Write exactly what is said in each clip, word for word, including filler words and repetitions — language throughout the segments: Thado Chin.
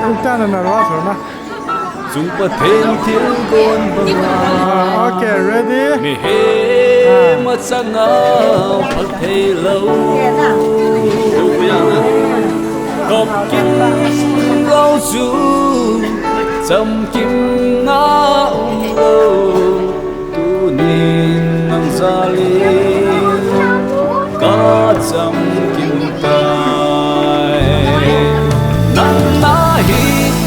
Tung ta na na ro so na. Chung Pathen thilgon banga. Ah, okay, ready? Mihem ah, achanga phatthei lou. Kop kim lou chu chamkim na um lou. Tunin nang jalin ka chamkim tai. Nang nahi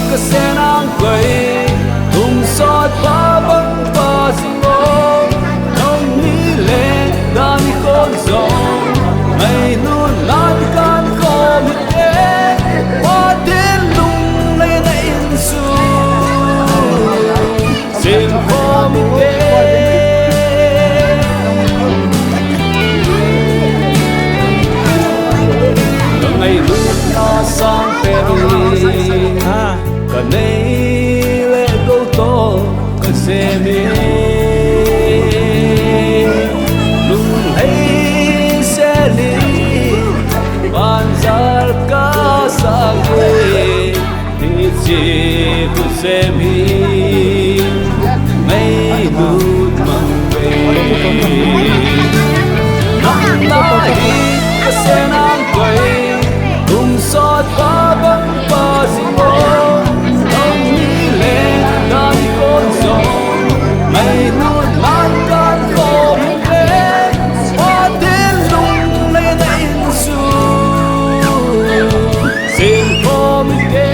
ka sen ang koi, kum sot pa bang pa sing o. Nang ni le dan kon zong, mai nu nan kan ko mi te, wa din lung le na in su. Sing khom te. Ka ngailutna sang pen in, ka nei le gou to ka sem in. Lunglhai sel in, banjal ka sang in. Hiche khosem hi ngailut mang ve. Nang nahi ka sen ang koi, kum sot pa bang pa sing o. Nang ni le nang kon zong, ngailut man kan khom ve. Pathen lung le na in su. Sing khom te.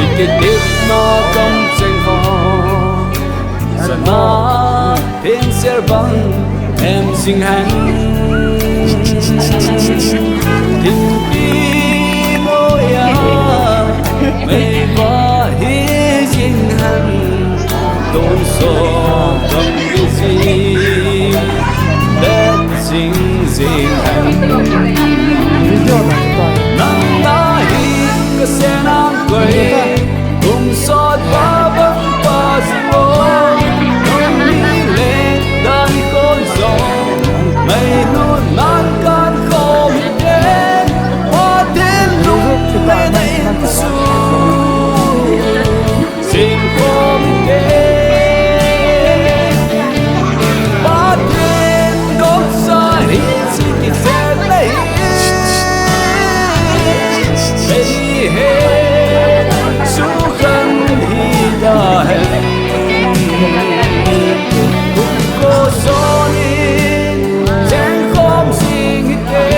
Ikitip na kam cheng ho. Sana Theng ser bang em sing han. Thingpi moya mei va hi sing han. Don so dong hi sing. Let sing sing han. Nang nahi ka sen ang koi. Kum sot pa bang pa sing o. Nang ni le dan kon zong. Mai nu nan kan khom te. Pathen lung le na in su. Sing khom te. Pathen gop sa hi si ki se le hi. Ei he, su kan hi da he. Ko so ni, jeng khom sing hi te.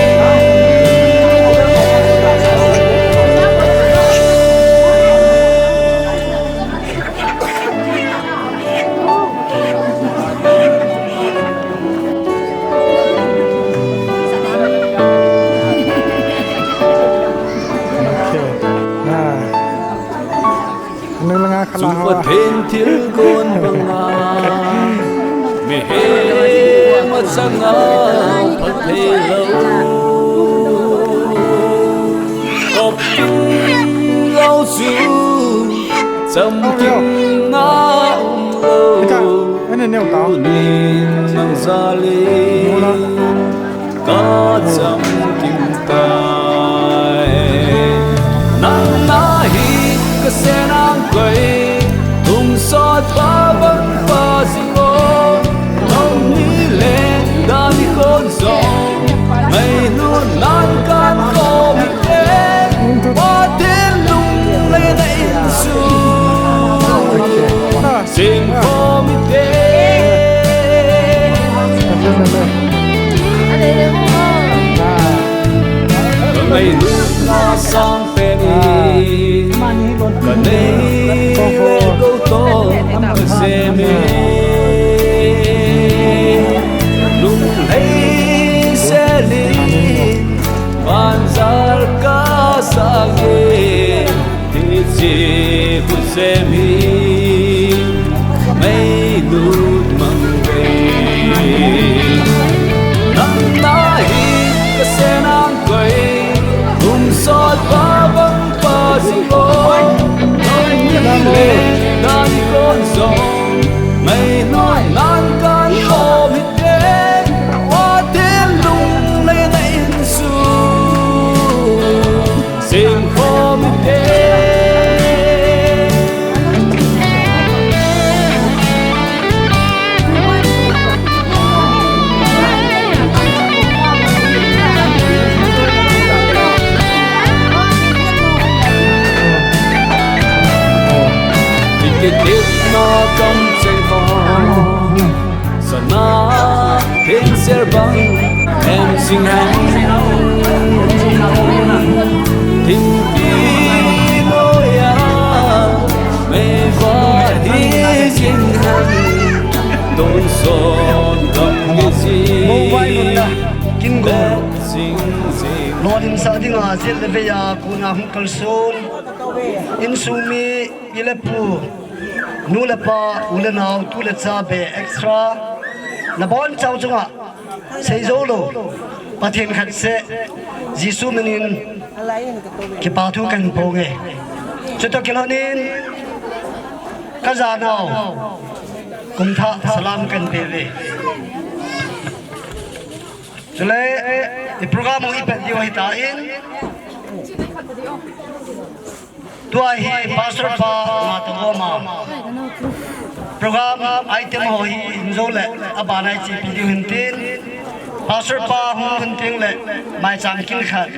Chung Pathen thilgon banga, mihem achanga phatthei lou. Kop kim lou chu, chamkim na um lou. Tunin nang jalin ka chamkim tai. Nang nahi ka sen ang koi, kum sot pa bang pa sing o. Nang ni le dan kon zong, mai nu nan kan khom te. Pathen lung le na in su. Sing khom te. Ka ngailutna sang pen in, ka nei le gou to ka sem in. Lunglhai sel in, banjal ka sang in. Kipna kam cheng ho, sana, phenser bang, em sing hang. Thimpi loya, mei va hi sing hang. Dong son kam ni si. Mo vai nun na, kin go. Sing sing. Lon in sa dinga, zil le veya, kuna hung kalson. Insung mi, pi le pu, nu le pa, u le nao, tu le cha be extra. Na bon chau chunga, sei zo lo, Pathen khat seh, Jesu minin, kipa thu kan pong e. Chutoh kilhonin, ka janau, kum thah salam kan pe ve. Chule, i program u i pet diu ahi tan. Tua hi Pastor pa nga ta goma. Program item ho hi in zo le, abana i chepi diu hin tin. Pastor pa hung hun ting le, mai chang kin khat.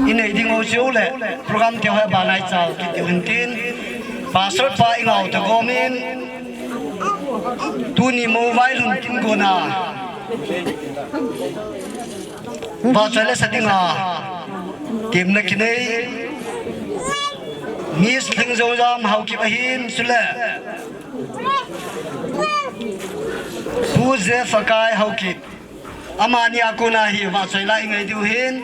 I nei ding ho chiu le, program te ho abana i chal kit diu hin tin. Pastor pa i ngau ta gomin. Tuni mo vai lhun kin gona. Vahchoi le sa dinga, temna kinei, Miss Lhingzojam Haokip ahin, chule Pu Jeffakai Haokip. Amani a kona hi vahchoi la i ngai diu hin,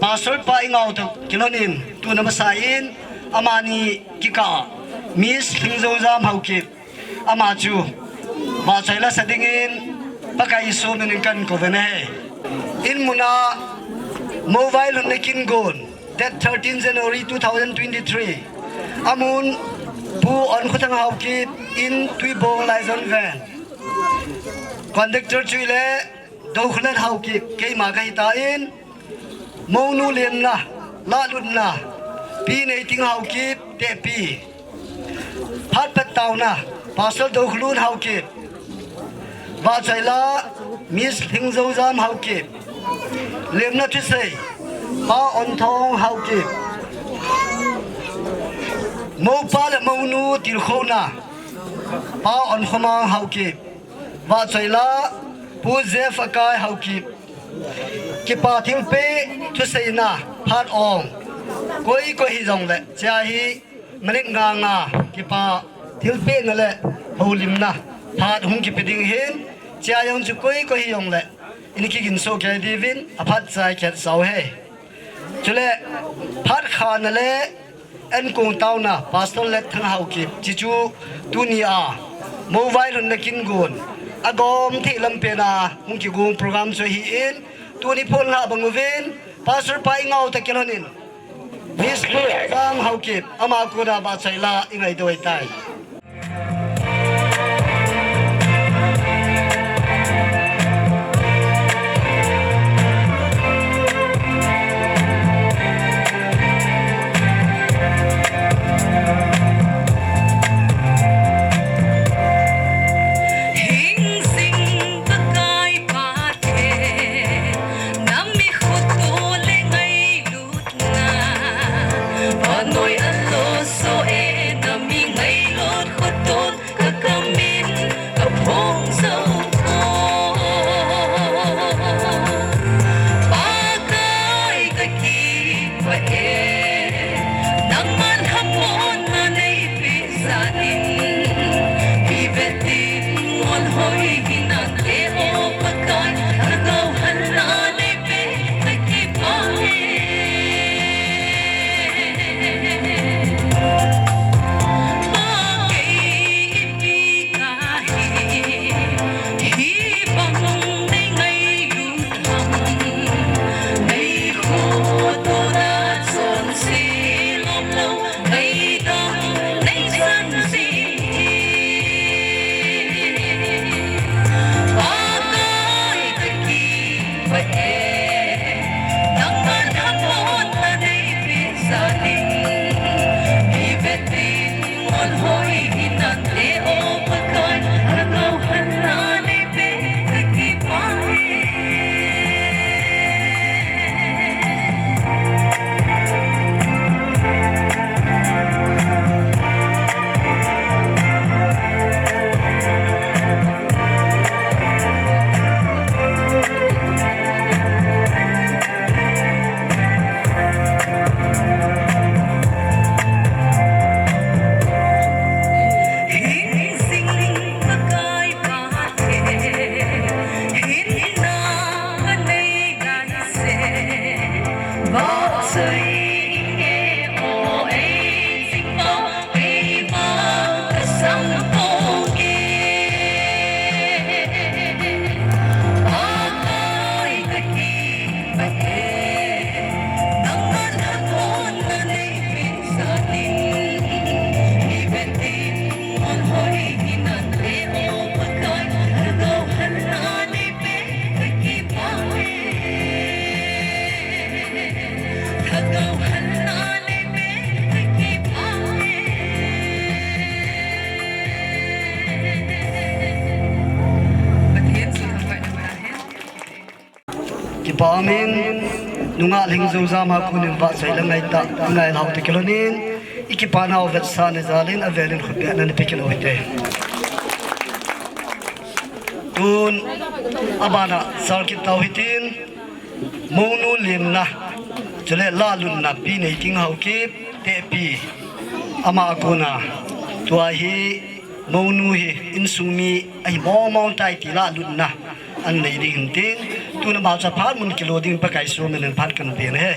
Pastor pa i ngau toh kilhonin, tuna masa in, amani kikah, Miss Lhingzojam Haokip. Ama chu, vahchoi la sa dingin, Pakai Jesu minin kan kou ve ahi. In muna, mo vai lhun na kin gon, date thirteen January two thousand twenty-three. Amun, Pu Onkhothang Haokip in Tuibong Laizon ven. Conductor chu ile, Dokhulen Haokip, keima kahi tan, Mounu lemna, lahlutna, Pi Neiting Haokip, tehpi. Phat pet taona, Pastor Dokhlun Haokip. Vahchoi la, Miss Lhingzojam Haokip. Lemna thusei, Pa Onthong Haokip. Mopa le Mounu tilkhouna, Pa Onkhomang Haokip. Vahchoi la, Pu Jeffakai Haokip. Kipa thilpeh, thuseina, phat ong. Koi koi hijongle, chia hi, minute nga nga, kipa thilpehna le, houlimna, phat hung kipe ding hin, chia jong chu koi koi hijongle, in kiginsoh kei diuvin, aphat chai khet sau he. Chule, phat khana le, Enkong taona, Pastor Letthang Haokip, chichu, tunia, mo vai lhun na kin gon, agom thei lam pena, hung kigon program chu ahin, tuni phon la bang uvin, Pastor pa i ngau ta kilhonin, Miss Lhingzojam Haokip, ama kona vahchoi la i ngai diu ahitai. Kipa umin, nungah Lhingzou Jam a konin vahchoi le ngaitah, ngai lhau te kilhonin, i kipana u vetsahna jalin, avelin khutbehna nei pe kit u hite. Tun, abana, sal kit tau hitin, Mounu limna, chule lahlutna Pi Neiting Haokip, Tehpi, ama a kona, tua hi, Mounu hi, insung mi, ahi mong mong tai ti lahlutna, an nei ding hin tin, tun ama chu phat mun kilo ding Pakai somin phat kan pe ahi.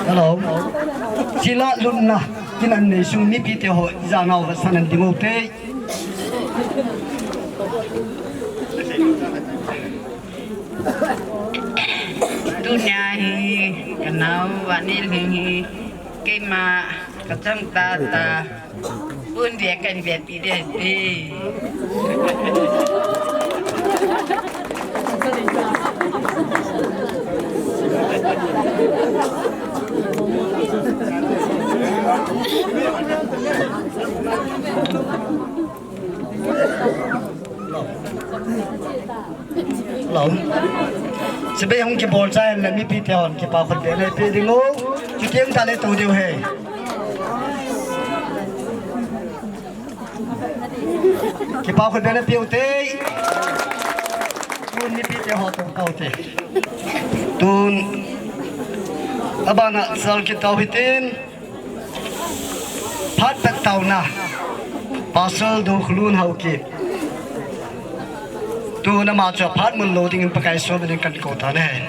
Hello. Chule lahlutna, kin an nei sung mipi te ho, ijat nau va san an ding u te. Tunia hi, ka nao Vanilhing hi, keima ka chang tata, pun dia kan dia ti dia ti. Hello. Sibei hung kibol chai le mipi te hon kipa khutbehna pe ding u. Chuteng tale tou diu ahi. Kipa khutbehna pe u te. Tun mipi te ho tou tou te. Tun abana sal kit tau hitin. Phat pet tauna, Pastor Dongkhulun Haokip. Tun ama chu phat mun lo dingin Pakai somin kan kou tan ahi.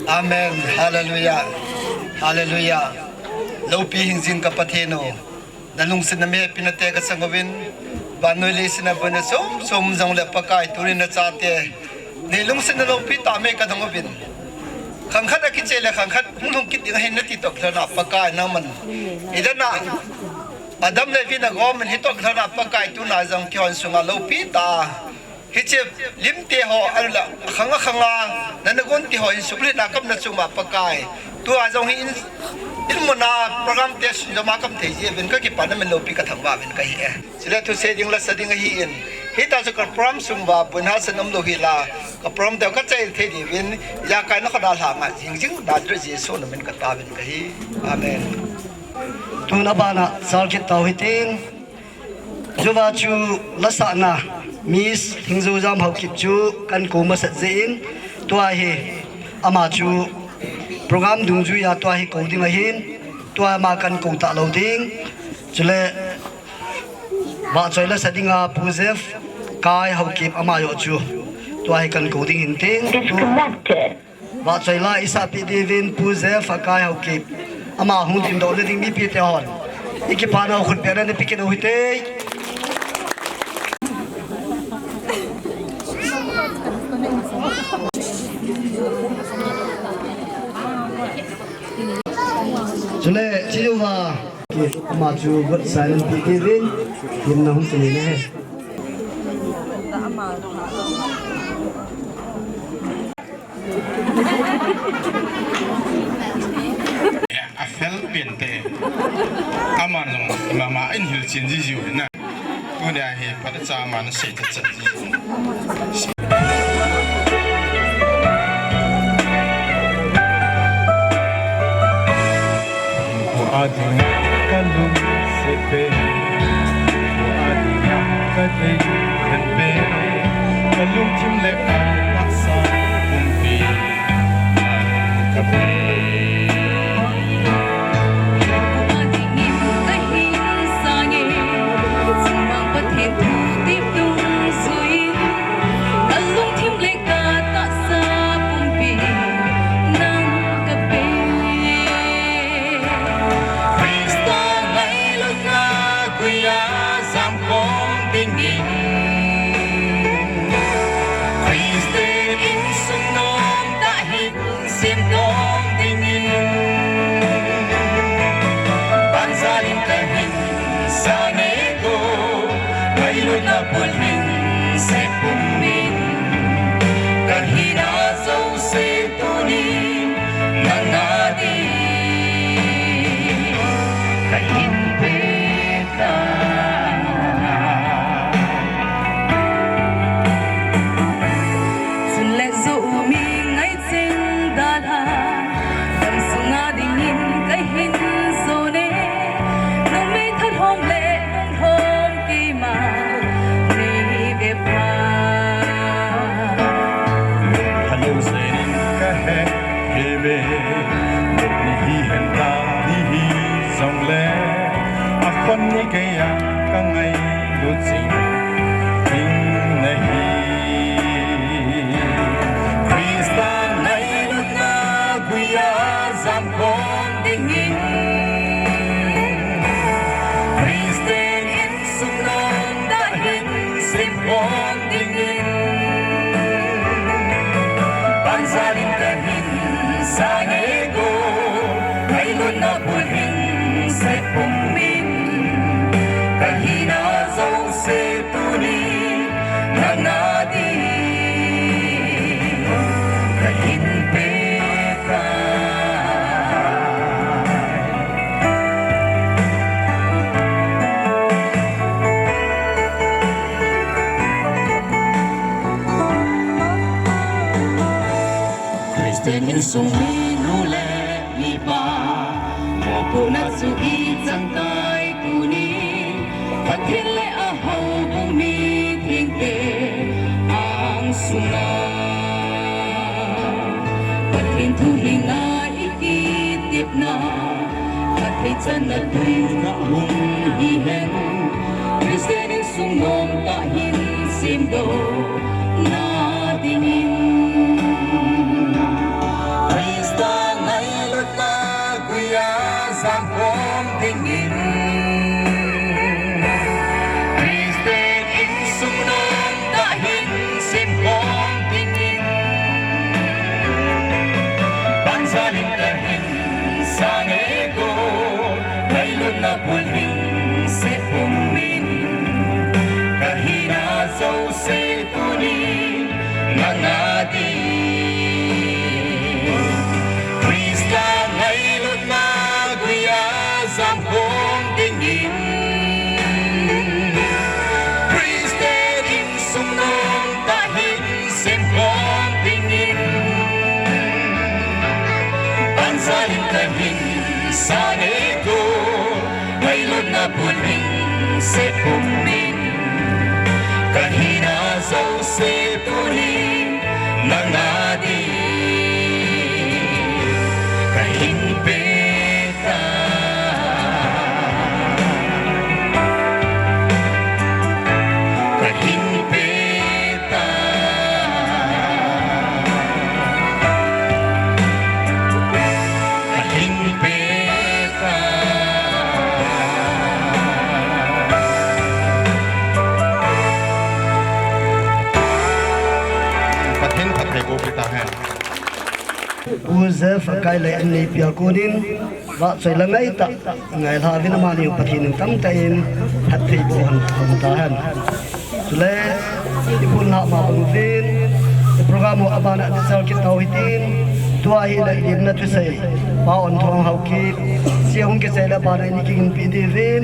Amen. Hallelujah. Hallelujah. Loupi hingjing ka Pathen u. Na lungsetna mehepina te ka sang uvin. Vannoi leiset a boina chom chom jong le Pakai tunin na chate. Nei lungsetna loupi tah me ka dong uvin. Khang khat a kichai le khang khat hung lhung kit ding ahi nati toh kilhona Pakai nangman. Idana Adam le Evi na gomin hitoh kilhona Pakai tuna jong kihon sunga loupi tah. Hiche lim te ho, alu la, khang a khang a, na na gon te ho, insung le na kam na chunga Pakai. Tua jong hi in, in muna program te sun jong a kam thei ji uvin ka kipana min loupi ka thangvah uvin ka hi e. Chule thusei ding la sa ding ahi in. Hita chu ka program sung uva, buina sa nom lou hi la. Ka program te ka chai thei diuvin, ijakai na kho da lha nga, jing jing da dre Jesu na min ka tauvin ka hi. Amen. Tun abana, sal kit tau hitin. Juva chu lasahna, Miss Lhingzou Jam Haokip chu kan kou masat jeh in, tua hi ama chu program dungjuia tua hi kou ding ahin, tua ama kan kou talou ding. Chule, vahchoi lasa dinga Pu Jeff Kai Haokip ama joh chu tua hi kan kou ding hin tin. Vahchoi la isahpeh diuvin Pu Jeff Kai Haokip. Ama hung dingdoh le ding mipi te hon. I kipana u khutbehna nei pe kit u hite. Chule, chiuva. Ama chu vote silent pe diuvin. Himna hung chule ne. A fel pen te. Aman jong mama in hilchen ji jiu na. Tunia hi pata cha man sei ta cha ji. Ko ading ka lungset pen, ko ading ka dei khen pen, ka lungthim le ka tahsa pumpi ka pe. Ko ading in ka hin sang e, chumang Pathen thu tep dungjuiya. dingin, Christian insung nomtah hin simkhom dingin, banjal in kahin sang e go, ngailutna bulhin sepumin, kahina jouse tunin nang a ding kahin peh. Chule jou mi ngaicheng dalha, damsunga dingin kahin jone, numei thalhom le lunglhom keima neive pha. Lungtha lou jeng in kahe peh uve, lungni hihen ta ni hijongle, akhon ni keiya kangailut jing ding nahi. Christa ngailutna guiya jamkhom dingin, Christian insung nomtah hin simkhom dingin, banjal in kahin sang e go, ngailutna bulhin sepumin, kahina jouse tunin nang a ding kahin peh tai. Christian insung minu le mipa, mopohna chu ichan tai tuni, Pathen le ahoubung mi thengte angsunga. Pathen thu hinga ikitepna, Pathen channa tuina hung hihen, Christian insung nomtah hin semdohna dingin, Christa ngailutna guiya jamkhom dingin, Christian insung nomtah hin simkhom dingin, banjal in kahin sang e go, ngailutna bulhin sepumin, kahina jouse tunin nang a ding Christa ngailutna guiya jamkhom dingin, Christian insung nomtah hin semkhom dingin, banjal in kahin sang e go, ngailutna bulhin sepumin, kahina jouse tunin nang a ding kahin peh tai. Kahin peh tai. Kahin peh tai. Pathen phatthei boh tahen. U Joseph Akai le Anni Pial konin, vahchoi le ngaitah ngailha uvin, amani u Pathen in tamtah in phatthei boh hon, hon tahen. Chule, iphun lhah ma bang uvin, i program u abana ding chal kit tau hitin, tua hile lemna thusei, Pa Onthong Haokip, hiche hung kichai le abana in kiginpi diuvin,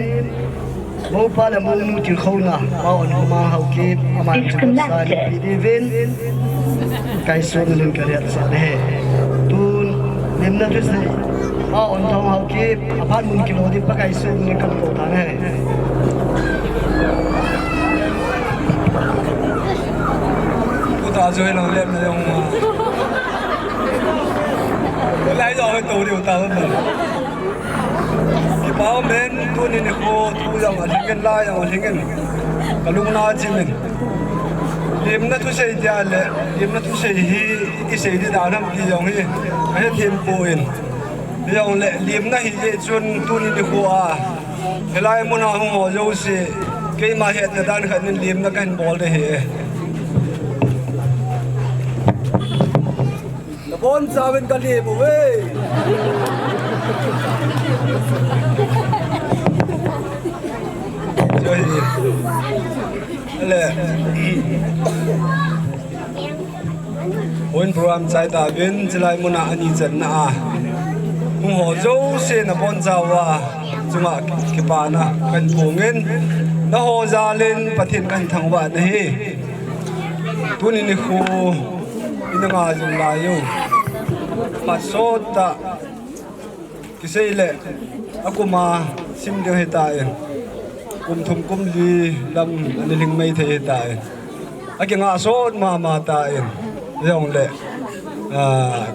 Mopa le Monu tilkhouna, Pa Onkhomang Haokip, aman chu sa pi diuvin, kaisut in kaletsah e. Tun, lemna thusei, Pa Onthong Haokip, aphat mun kilo ding Pakai sut in kakou tan ahi. Tuta chu hilang lemna jong ma. Lai jong hoi to diu ta. Kipa umin, tuni nikho thu jong alhingin, la jong alhingin, kalungna achimin. Lemna thusei tia le, lemna thusei hi isei ding dan ham ti jong hi ahethem poi. Hijongle lemna hi jeh chun tuni nikho a, hilai muna hung ho jouse, Keima hetna dan khat in limna kahin bol ding ahi. Nabonchauvin kalem uve. Chule, houin program chai tauvin, chulai muna ani channa a hung ho jouse nabonchauva chunga kipana kahin phongin, naho jalin Pathen kahin thangvah nahi. Tuni nikho ina nga jing lai u, phat sottah kisei le, akuma sim ding ahitan, kum thum kum li lam ana lhing mai thei ahitan, akingah sot mama tan, hijongle,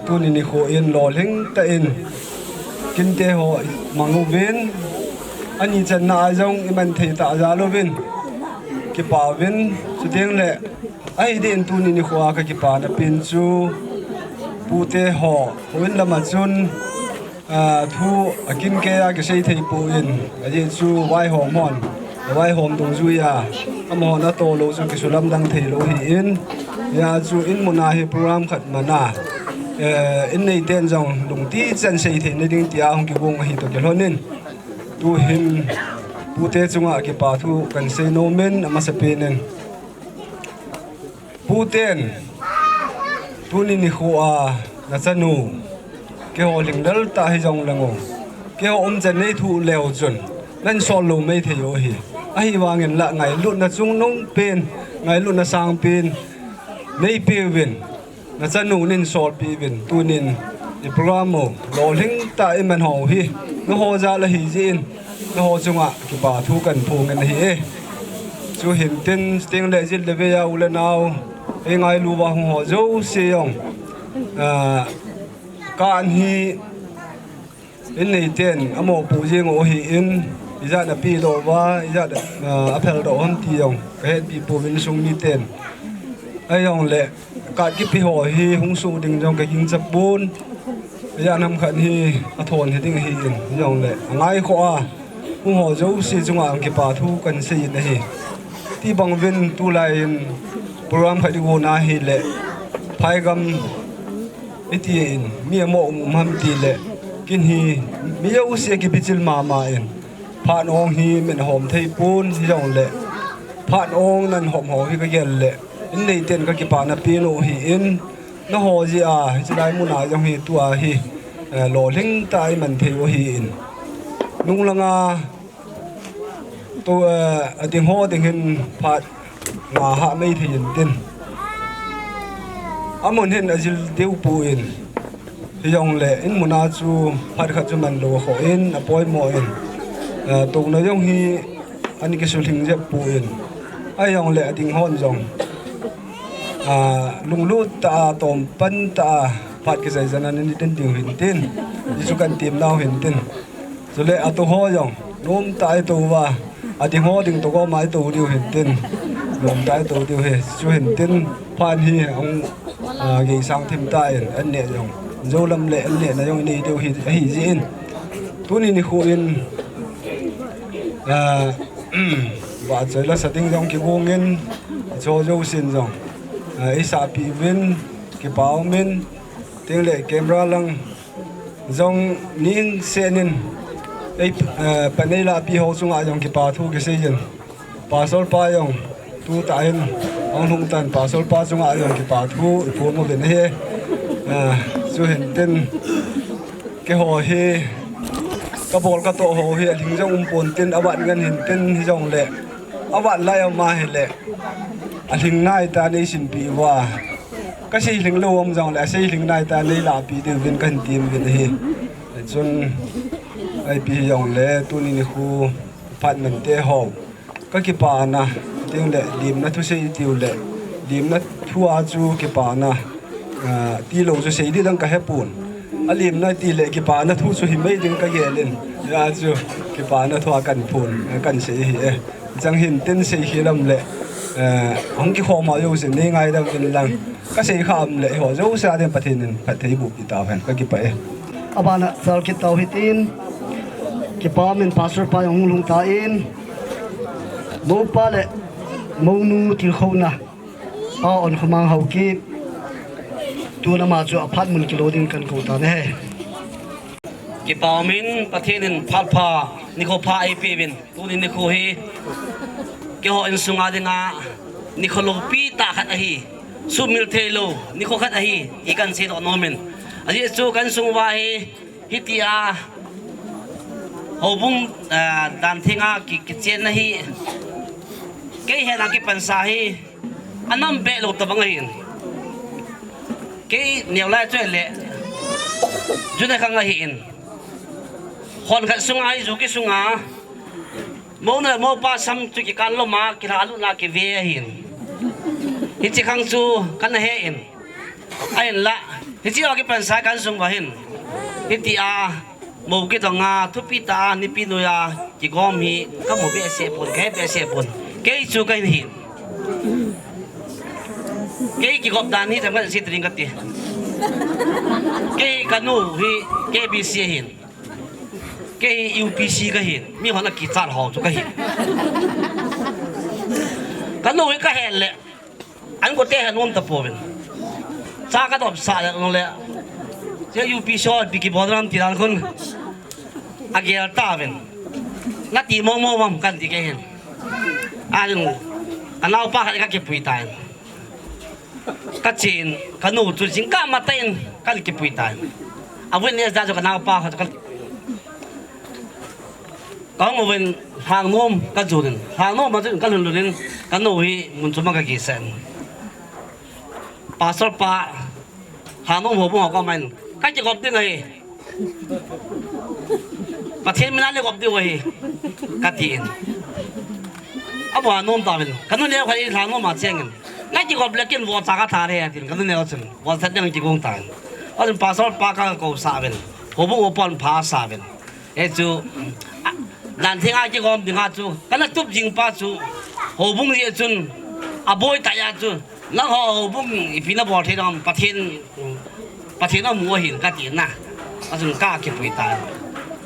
tuni nikho in lolhing tah in kinte ho imang uvin, ani channa a jong iman thei tah jal uvin kipa uvin, chutengle, ahi din tuni nikho a kakipana pen chu pute ho, houin lama chun thu akin keiya kisei thei pon, ajeh chu vaihom hon, vaihom dungjuiya amahon atoh lou chu kisulamdang theilou ahin, hia chu in muna hi program khat mana in neiten jong lungtitah in sei theina ding tia hung kigong ahi toh kilhonin, tuhin pute chunga kipa thu kahin sei nomin, amasapen in, puten tuni nikho a nachanu, keiho lhinglel tah hijongleng u, keiho umchan neithoh leu chun nahin sol lou mai thei u ahi. Ahivangin la ngailutna chungnung pen, ngailutna sangpen neipeuvin, nachanu nahin solpeh uvin, tunin iprogram u lolhing tah iman ho hi naho jal ahi jeh in, naho chunga kipa thu kahin phongin ahi e. Chuhin tin, chutengle jit le veiya u le nao, eingailuva hung ho jouse jong, kah hi in neiten amopoh jeng u ahin, ijat apehdoh uva, ijat apheldoh u ham ti jong kahetpeh pouvin, insung miten, ahijongle card kipeho hi hung soh ding jong kagingcha pon, ijat ham khat hi athon hiding ahin, hijongle angaikhoh a hung ho jouse chunga kipa thu kahin seiyin ahi. Tibang uvin tulai in program khat igonna hile, phaigam itin mi amo um um ham tile, kin hi mi jouse kibichil mama in, phat ong hi min ahom thei pon, hijongle phat ong nahin hom ho hi kagel le, in neiten kakipana pen u ahin, naho jeh a hiche lai muna jong hi tua hi lolhing tah a iman thei u ahin, nunglanga ading ho ding hin phat nga hah mai thei intin, amun hin ajil deu pon, hijongle in muna chu phat khat chu manlou akhoh in, apoimo in, touna jong hi ana kisulhing jep pon, ahijongle ading hon jong lunglut tah a, tompan tah a, phat kijaijana ana den diu hintin, hichu kahin temnau hintin. Chule atou ho jong nomtah a itou uva, ading ho ding toh goma itou diu hintin, nomtah a itou diu hi, chu hintin, phat hi ahung geisang thim tan, an neh jong, jou lam le an nehna jong inei diu ahi jeh in, tuni nikho in vahchoi lasa ding jong kigongin, hiche ho jousen jong eisahpeh uvin, kipa umin, chutengle camera lang jong ningset in, pan eilahpeh ho chunga jong kipa thu kiseiyin, Pastor pa jong tutah hin ahung lhung tan, Pastor pa chunga jong kipa thu iphong uvin ahi. Chu hintin, keiho hi kabol katoh ho hi alhing jong um pontin, avat ngen hintin, hijongle avat lai ama hile, alhing nai tan eisinpeh uva, kasei lhinglou um jongle asei lhing nai tan neilahpeh diuvin kahin tem uvin ahi. Chun, ipi hijongle tuni nikho phat mante ho, kakipana, chutengle lemna thusei itiule, lemna thua chu kipana tilou chu sei ding dang kahepon, alemna tile kipana thu chu himai ding kagelin, hia chu kipana thua kahin phon, kahin sei ahi e. Chang hintin, seikhel um le hung kikhom ho jousen neingaidam uvin lang, kasei kha um le eiho jouse a ding Pathen in phatthei eibohpeh tauhen, kakipah e. Abana sal kit tau hitin, kipa umin Pastor pa jong hung lhung tan, Mopa le Monu tilkhouna Pa Onkhomang Haokip, tun ama chu aphat mun kilo ding kan kou tan ahi. Kipah umin Pathen in phat pha, nikho pha eipeuvin, tuni nikho hi keiho insunga dinga nikho loupi tah khat ahi, sumil theilou nikho khat ahi ti kan seidoh nomin. Ajeh chu kan sung uva hi hitia houbung, ah, danthenga ki, kichenna hi kei hena kipansa hi anam behlou tabang ahin. Kei neolai chu ahile June khang ahin. Khonkhat sunga iju kisunga Monu le Mopa sam chu kikan loma kilhalutna kive ahin. Hiche khang chu kana he in. Ahinla, hiche ho kipansa kan sung uva hin, hitia mou kidonga thupi tah a nipi noiya kigom hi kamu behseh pon, kahe behseh pon. Kei chu kahin hin. Kei kigop dan hi chomkhat sei ding kati. Kei kanu hi K B C ahin. Kei hi U P C kahin. Mihon akichat ho chu kahin. Kanu hi kahen le an kote hi anom tapouvin. Cha kadopsah le nole, che U P C ho ipi kibol ham ti dan khun agel tauvin. Nati mong mong ham kanti kei hin. Ahin, anaopa khat kakipui tan. Kachen, kanu chu jingkah matah in kakipui tan. A witness dan chu kanaopa khat chu ka, kahung uvin, Lhangnom kajon in, Lhangnom a chun kalhun lhun in, kanu hi mun chom a kakisan. Pastor pa, Lhangnom houbung a kaum in, kakigop ding ahi. Pathen mina le gop diu ahi, katin. Abol nom tauvin. Kanu neo khat hi Lhangnom a chengin, nakigop le kin vohcha kathare, atin. Kanu neo chun vohcha ding kigong tan. Achun Pastor pa kakousah uvin, houbung upan phasah uvin. Hichu, a, danthenga kigom dinga chu kana tup jing pa chu, houbung jeh chun aboi tah a chu, nangho houbung ipi nabol thei ding ham, Pathen, Pathen amu ahin, katin na. Achun kakipui tan.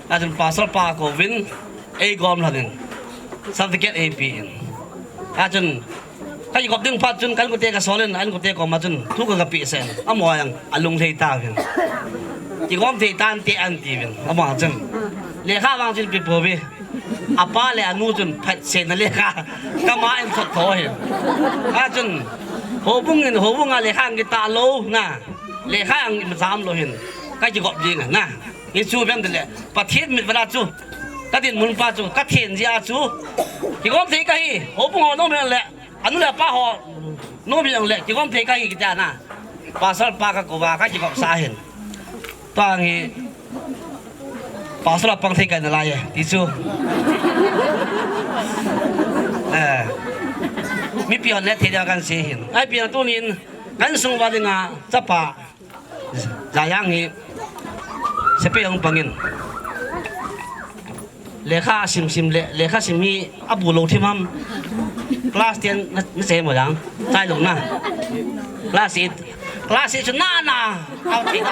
Achun Pastor pa kouvin, eigom lhonin, certificate eipen. Achun kakigop ding phat chun ka inkote kasolin, a inkote koma chun thu kagapeh sen. Amaho jong alung lhei tauvin. Kigom thei tante atiuvin. Amaho chun lekha vang chun pe pouve. Apa le anu chun phatseina lekha kama in thot tho hin. Achun houbung in, houbung a lekha kitah lou na, lekha jong imacha umlou hin, kakigop ding na. Hichu vem tile Pathen mitvet a chu kadinmun pa chu kathen jeh a chu kigom thei kahi, houbung ho nom hijongle, anu le apa ho nom hijongle kigom thei kahi kitia na. Pastor pa kakouva kakigopsah hin. Tua hi Pastor a pang thei kahi nalai e, ti chu. Eh, mipi hon het thei dia kahin sei hin. Ahipoi tunin kahinsung uva dinga chapa Jajang hi sepai ahung pangin, lekha sim sim le, lekha sim hi abu lou thim ham. Class ten na, na sei mo jang? Chai lou na. Class eight. Class eight chu na na. Au thei na.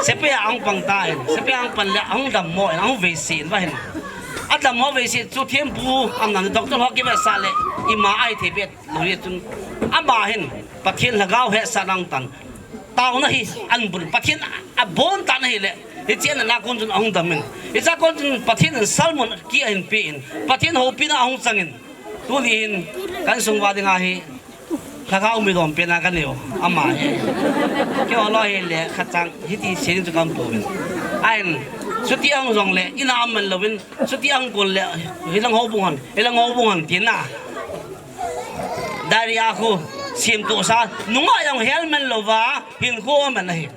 Sepai ahung pang tan. Sepai ahung pan le ahung dammo in, ahung veise in va hin. Adammo veise chu thempu, amna doctor ho kivetsah le ima ahi thei pet lou hi chun, ama hin Pathen lhagao hetsahna ahung tan. Taona hi ahin bol, Pathen abon tan ahile, hiche ana kon chun ahung dam in. Hiche kon chun Pathen in sermon kit ahin pe in, Pathen houpina ahung chang in. Tuni hin kahinsung uva dinga hi lhagao midom pena kanei u, ama hi. Keiho loi hile khat chang hiti sei ding chu kaum pouvin. Ahin, chuti ahung jongle, ina aman louvin, chuti ahung kon le, hilang houbung hon, hilang houbung hon, tin na. Diary a khu semtohsa, nungah jong hel man louva, hinkho man ahi.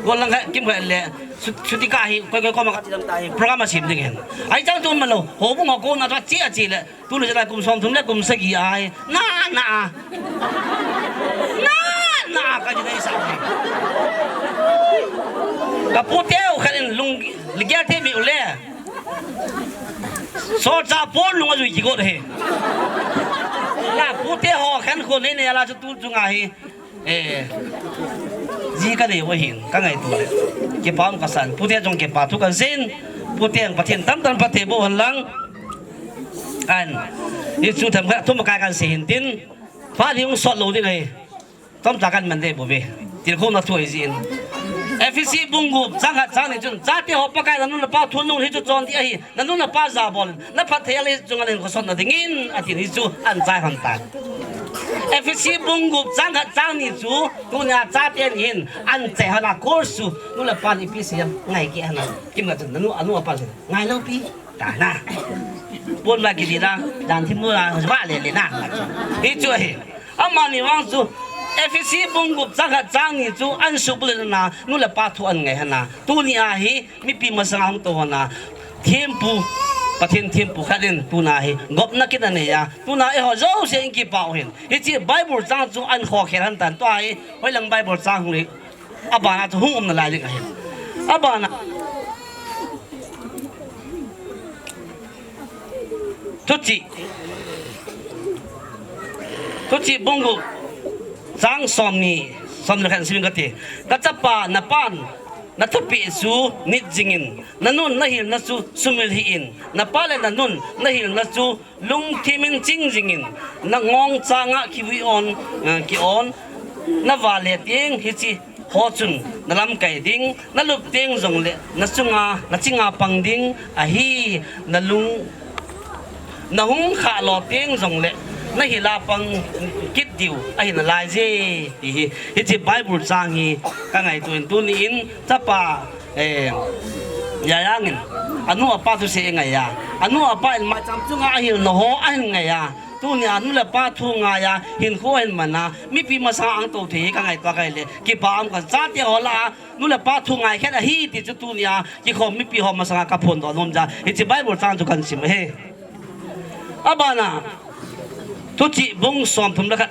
Gollhang khat, Kimkhat le, chu-, chuti kah hi, koi koi koma kati dam ta hi, program asem ding hin. Ahi chang chu man lou, houbung ho kona chu ache ache le, tuni chan a kum somthum le kum sagi ahi, na na a. Na na a, kaji nei sa hi. Kapute u khat in lung, ligel thei mi u le. Solchah pon lung ajui kigot ahi. Kapute ho khenkho nei nei a la chu tu chunga hi. Eh, ji kanei u ahin, kangaito le. Kipa um kasan, pute chunga kipa thu kahin seiyin, Pu Teng, Pathen tamtah in phatthei boh hen lang. An, hichu themkhat thum akai kan sei hin tin. Phat hi hung sot lou ding ahi. Chomcha kan man deh pouve. Tilkhouna thu ahi jeh in. Ephesi bung gup chang khat chang ni chun, chate ho, Pakai in nanu napa thu nung le hichu chon ding ahi. Nanu napa jabol in, na phattheina le chunga le hinkho sotna dingin, ati hichu ahin chai lhon tan. Ephesi bung gup chang khat chang ni chu, tunia chate ni hin ahin chai lhon a course chu, nu le pa in ipi sei ham ngai kit hen lang. Kimna chun, nanu, anu apa le, ngai lou pi. Tana. Pon ba kiti na, dan thim nu la, ba le le na. Hichu ahi. Amani vang chu, Ephesi bung gup chang khat chang ni chu ahin subulhit na, nu le pa thu ahin ngai lhon a. Tunia hi, mipi masanga hung tou lhon a. Thempu, Pathen thempu khat in tuna hi gopna kit anei a. Tuna eiho jouse in kipah u hin. Hiche Bible chang chu ahin khokhel lhon tan, tua hi, hoilang Bible chang hung le. Abana chu hung um nalai ding ahi. Abana. Thuchih. Thuchih bung gup. Chang som ni. Som le khat in sim inge kati. Ka chapa, na pan na thupeh chu nit jingin, na nun na hilna chu sumil hih in, na pa le na nun na hilna chu lungthim in ching jingin, na ngong changa kivui on, eh, ki on, na vale teng hiche ho chun na lamkai ding, na lup teng jongle na chunga, na chinga pang ding ahi, na lung, na hung khah lo teng jongle na hila pang kit diu ahi nalai je, ti hi, hiche Bible chang hi ka ngaito in tuni in chapa, eh, Yayang in, anu apa thusei angai a. Anu apa in maicham chunga ahilna ho ahin ngai a. Tunia nu le pa thu ngai a, hinkho ahin man a, mipi masanga ahung tou thei hi ka ngaito a, ka le kipah um, ka chate ho lah a nu le pa thu ngai khen ahi ti chu tunia kikhom mipi ho masanga ka phondoh nom jeh a hiche Bible chang chu kan sim ahi. Abana, Thuchih bung som thum le khat,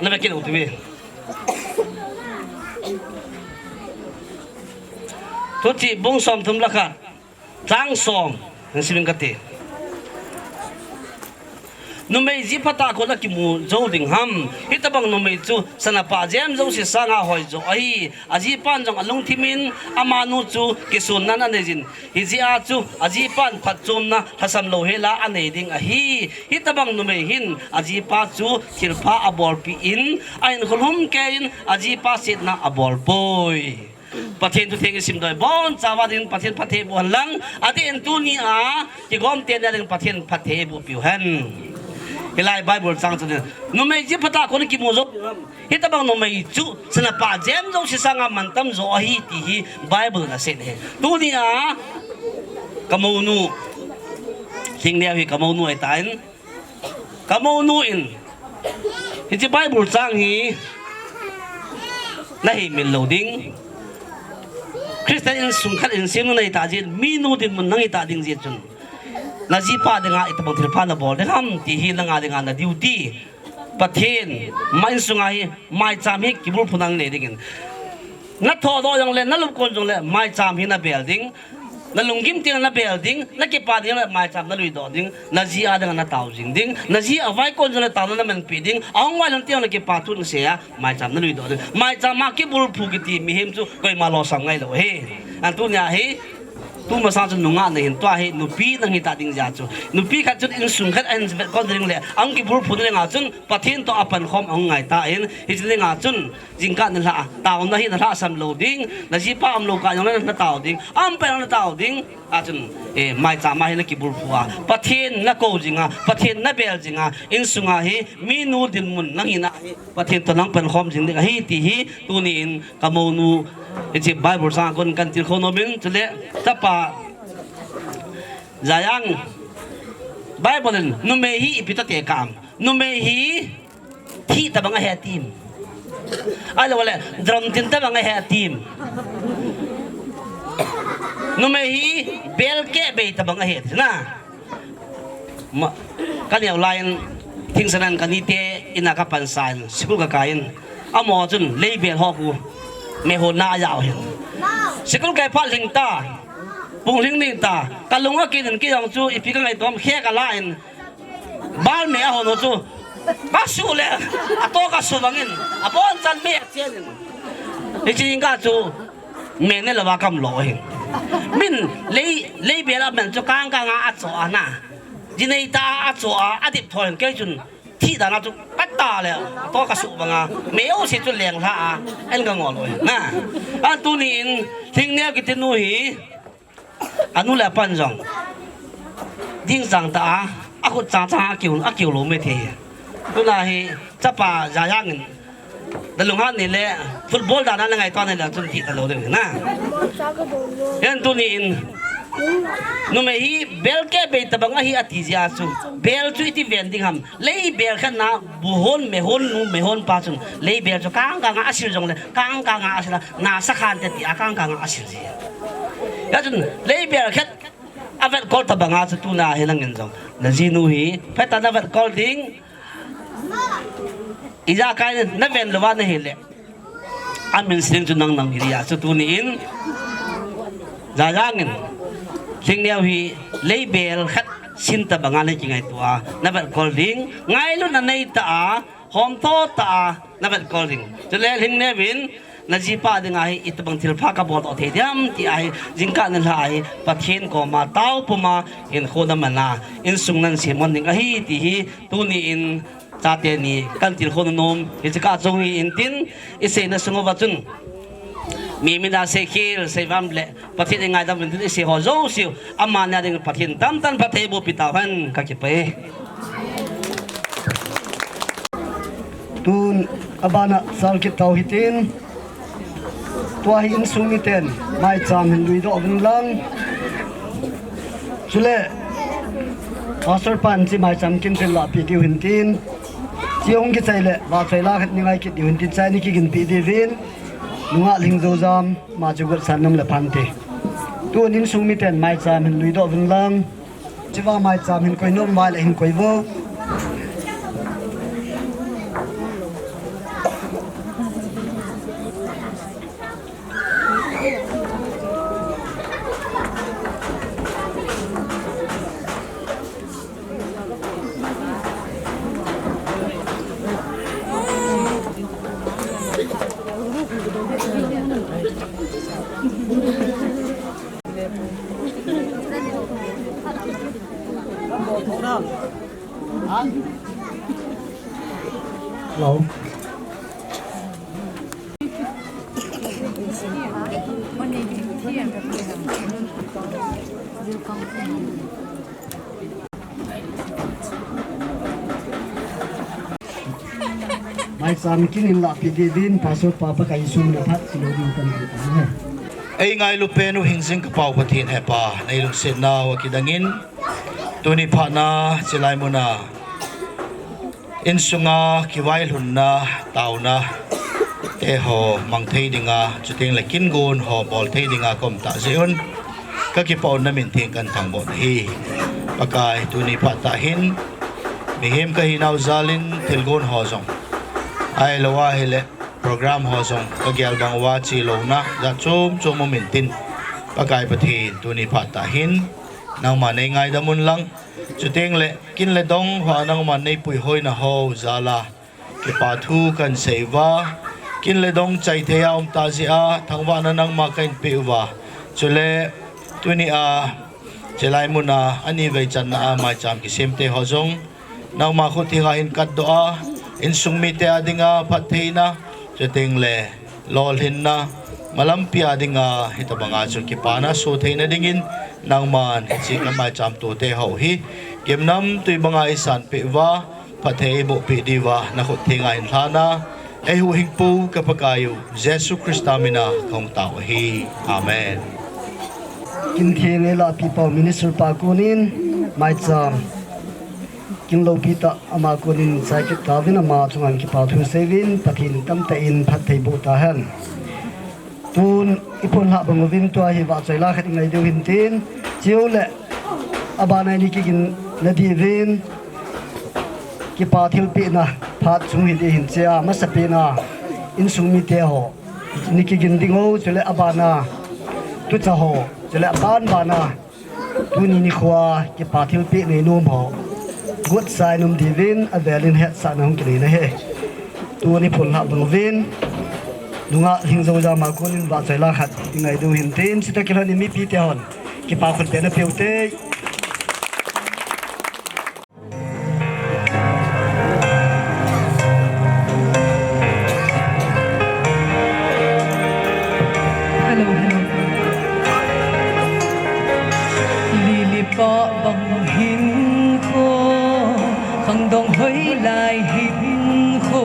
na ve kit u hite. Thuchih bung som thum le khat, chang som, na sim inge kati. Numei ji phatah a kon a kimu jou ding ham. Hitabang numei chu sana pah jem jouse sanga hoi jo ahi. Ajipan jong alungthim in amanu chu kisonnan anei jin. Hijeh a chu ajipan phatchomna lhasam louhel a anei ding ahi. Hitabang numei hin ajipa chu thilpha abolpeh in, ahinkho lhumkeiyin ajipa setna abol poi. Pathen thutheng isim doi bonchauva dingin Pathen phatthei boh hen lang, adeh in tunia kigomte na dingin Pathen phatthei eiboh piu hen. Hilai Bible chang chu numei ji phatah a kon a kimu jou ding ham. Hitabang numei chu sana pah jem jouse sanga mantam jo ahi ti hi Bible in asei ahi. Tunia ka mounu, Lhingneo hi ka mounu ahitan, ka mounu in hiche Bible chang hi nahimil lou ding. Christian insung khat in semnu nahitah jeh in, minu dinmun nahitah ding jeh chun, najipa dinga itobang thilpha nabol ding ham ti hi nanga dinga na duty. Pathen, ma insunga hi maicham hi kibulphuna nei dingin, nathodoh jongle, nalupkon jongle, maicham hi nabel ding. Nalunggim teng nabel ding, nakipa teng le maicham naluidoh ding, naji a dinga natao jing ding, naji avaikon jongle taona namanpeh ding, ahung vailhun teng le kipa thu nasei a, maicham naluidoh ding. Maicham a kibulphu kiti mihem chu koima losam ngailou ahi. An tunia hi, tumasang chu nungah nahin, tua hi nupi nahitah ding jeh a chu. Nupi khat chun insung khat ahin vetkon ding le, ahung kibulphu ding a chun, Pathen toh apankhom ahung ngai tan, hiche dinga chun, jingkah nilhah a, taona hi nalhahsam lou ding, najipa umlou kah jongle natao ding, aum pen natao ding, achun, eh, maicham a hi nakibulphu a, Pathen nakou jinga, Pathen nabel jinga, insunga hi, minu dinmun nahina hi, Pathen toh nang pankhom jing ding ahi ti hi, tuni in ka mounu, hiche Bible chang a kon kahin tilkhou nom in, chule, chapa, Jayang, Bible in, numei hi ipi toh tekah ham. Numei hi, thih tobang ahi atim. Ahilouleh, drum tin tobang ahi atim. Numei hi, bel keh bei tobang ahi atina. Ma, kaneo laiyin, thingsan in kanite, in a kapansan, school kakai in. Amaho chun, lei bel ho khu, meihonna ajao hin. School kai phat lhing ta, pung lhing ning ta, kalung akit in kei jong chu, ipi kangaito ham, khe kalah in, Balmeh ahon u chu. Kasuh le. Ato kasuh bangin. Abonchan meh achen in. Hiche jingkah chu. Meh ne louva kaum lou ahi. Min lei, lei bel a min chu kang kang a acho a na. Jinei ta a acho a, adip thon kei chun. Thi dan a chu kata le, to ka su banga. Me o si chu leng la a, en ka ngol oi. Na. An tuni in, thing ne ki tinu hi. Anu le pan jong. Ding sang ta a, a khut chang chang a kiu, a kiu lo me the. Tuna hi, chapa ja yang in. Da lung han ni le, football dan a na ngai to ni le, chun ti ta lo ding na. Yan tuni in, numei hi, bel ke bei ta bang a hi a ti zia chu. Bel chu iti ven ding ham. Lei bel khat na, bu hon, me hon, nu, me hon pa chun. Lei bel chu kang kang a asil jong le, kang kang a asil a, na sa khan te ti a kang kang a asil zia. Ya chun, lei bel khat, a vet kol ta banga chu tuna hi lang in jong. Na jinu hi, phet ta na vet kol ding. Ija kai na ven lo va na hi le. A min sing chu nang nang hi ya chu tuni in. Ja jang in. Sing neo hi lei bel khat sin ta banga le ki ngai tua. Na vet kol ding. Ngai lu na nei ta a. Hom to ta a. Na vet kol ding. Chu le hing ne vin. Na jipa ding ahi, itobang thil pha ka bol to thei diam, ti ahi, jingkah na lha ahi, Pathen koma tao puma, in kho na mana, in sung nan se mon ding ahi, ti hi, tuni in, chate ni, kan til kho na nom, hi chika chung hi in tin, i sei na sung va chun. Mi mi na sei khil, sei vam le, Pathen i ngai dam in tin, i sei ho zo siu, ama na ding Pathen tam tan Pathen bo pi ta han, ka ki pe. Tun abana sal kit tau hitin. Tua hi insung miten maicham hin lui doh vin lang. Chule Pastor pan chi maicham kin thil la pi diu hin tin. Chi hung ki chai le va chai la khat ni ngai kit diu hin tin chai ni ki gin pi diu vin. Nunga ling zo jam ma chu got san nam le phan te. Tun insung miten maicham hin lui doh vin lang. Chiva maicham hin koi nom vai le hin koi vo. Hello. Maicham kin in la pi di din, Pastor Papa ka isum na phat silo din kan. Ei ngailu pen u hing jing ka pau Pathen he pa, nei lungsetna u kidangin, tuni phatna chilai muna, insunga kivailhunna, tauna, te ho mang thei dinga, chuteng le kin gon ho bol thei dinga kom ta jeh un, ka kipa un na min theng kan thangboh na hi. Pakai tuni phat ta hin, mihem ka hi nau jalin thil gon ho jong. Ai lo a hi le, program ho jong ka gel bang uva chi lo na, ja chom chom um in tin. Pakai Pathen tuni phat ta hin, nangma nei ngaidam un lang. Chuteng le, kin le dong ho nangma nei puihoina ho jal a. Kipa thu kan sei uva. Kin le dong chai thei a um ta jeh a, thangvahna nangma ka in pe uva. Chule, tuni a, chilai muna, ani vei channa a, maicham kisem te ho jong. Nangma khut thenga hin katdoh a, insung mite a dinga phattheina, chuteng le lolhinna, malampi a dinga hitabanga chu kipana soh theina dingin, nangman hiche ka maicham tote ho hi, gimnamtui banga eisanpeh uva, phatthei eibohpeh diuva, na khut thenga hin lhana, eihuhhingpu ka Pakai u, Jesu Christa mina kahung tao ahi. Amen. Kin theng eilahpi pau Minister pa konin, maicham kin loupi tah ama konin chai kit tauvin ama chunga kipa thu seiyuvin, Pathen in tamtah in phatthei boh tahen. Tun i phonlhah bang uvin tua hi vahchoi la khat i ngai diu hin tin, chule abana i kigin na diuvin, kipa thilpehna phat chung hi ding hin chia, masapen a insung mite ho ni kigin ding u, chule abana tucha ho, chule aban bana tuni nikhoa kipa thilpeh nei nom ho, gutsai nom diuvin avelin hetsahna hung kinei na hi. Tuni phonlhah bang uvin, Nungah Lhingzo Jama konin vahchoi la khat i ngai diu hin tin, chutah kilhon in mipite hon kipa khut beh na peu te. Hello, hello. Lili pa bang hinkho, khangdong hoilai hinkho,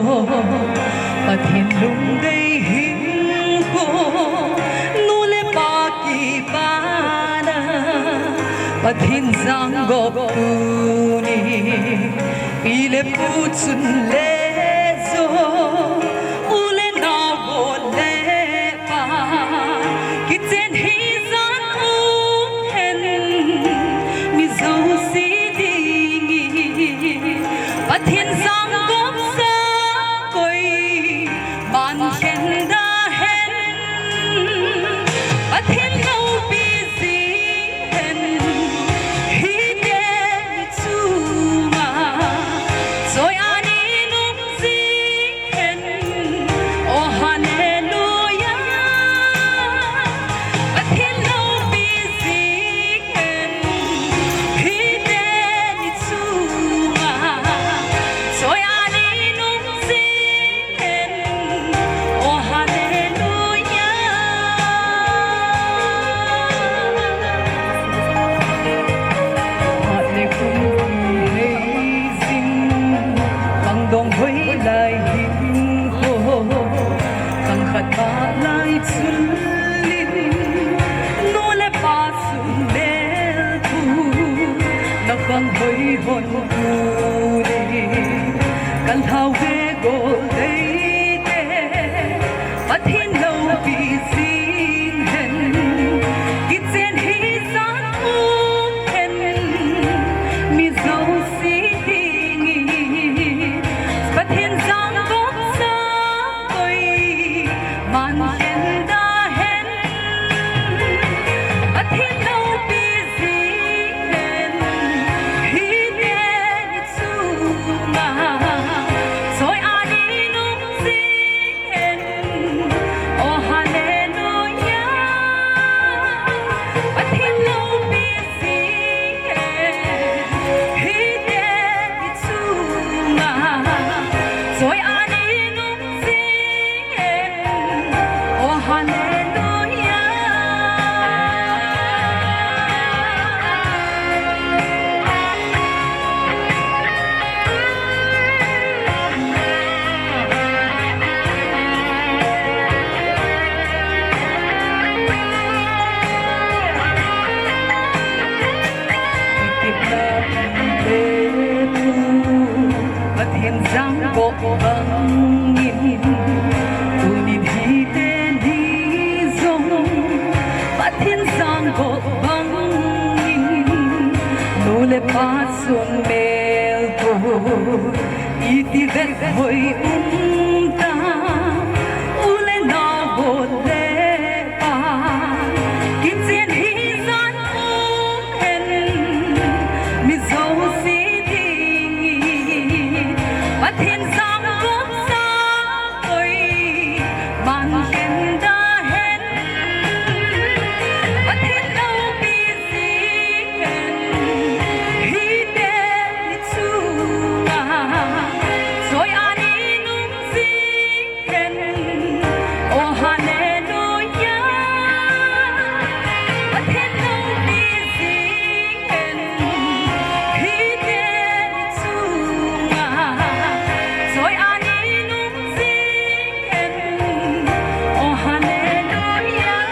Pathen lungdei hinkho, nu le pa kipana, Pathen jangop tuni, pi le pu chun le jo, u le nao, vo le pa, kichen hijat um hen, mi jouse dingin, Pathen jangop sa koi, man khen da hen, Pathen loupi jing hen, hite ni chunga, choi-at in um jing hen, oh hallelujah, Pathen loupi jing hen, hite ni chunga, choi-at in um jing hen, oh hallelujah. Phat le kum kihei jing, khangdong hoilai hinkho, khang khat pha lai chun lin, nu le pa sung mel thu, na khang hoi hon tuni, kan lhau ve gol deite, Pathen loupi jing hen, kichen hijat um hen, mi jouse dingin, Pathen jangop sa koi, man khen da hen, Pathen loupi jing hen, hite ni chunga, choi-at in um jing hen, oh hallelujah, Pathen loupi jing hen, hite ni chunga, choi-at in um jing hen, oh hallelujah. Pathen jangop bangin, tuni hite ni jong, Pathen jangop bangin, nu le pa chun mel thu, iti vet hoi um ta, u le nao, vo le pa, kichen hijat um hen, mi jouse dingin, Pathen jangop sa koi, man khen da hen, Pathen loupi jing hen, hite ni chunga, choi-at in um jing hen, oh hallelujah, Pathen loupi jing hen, hite ni chunga, choi-at in um jing hen, oh hallelujah.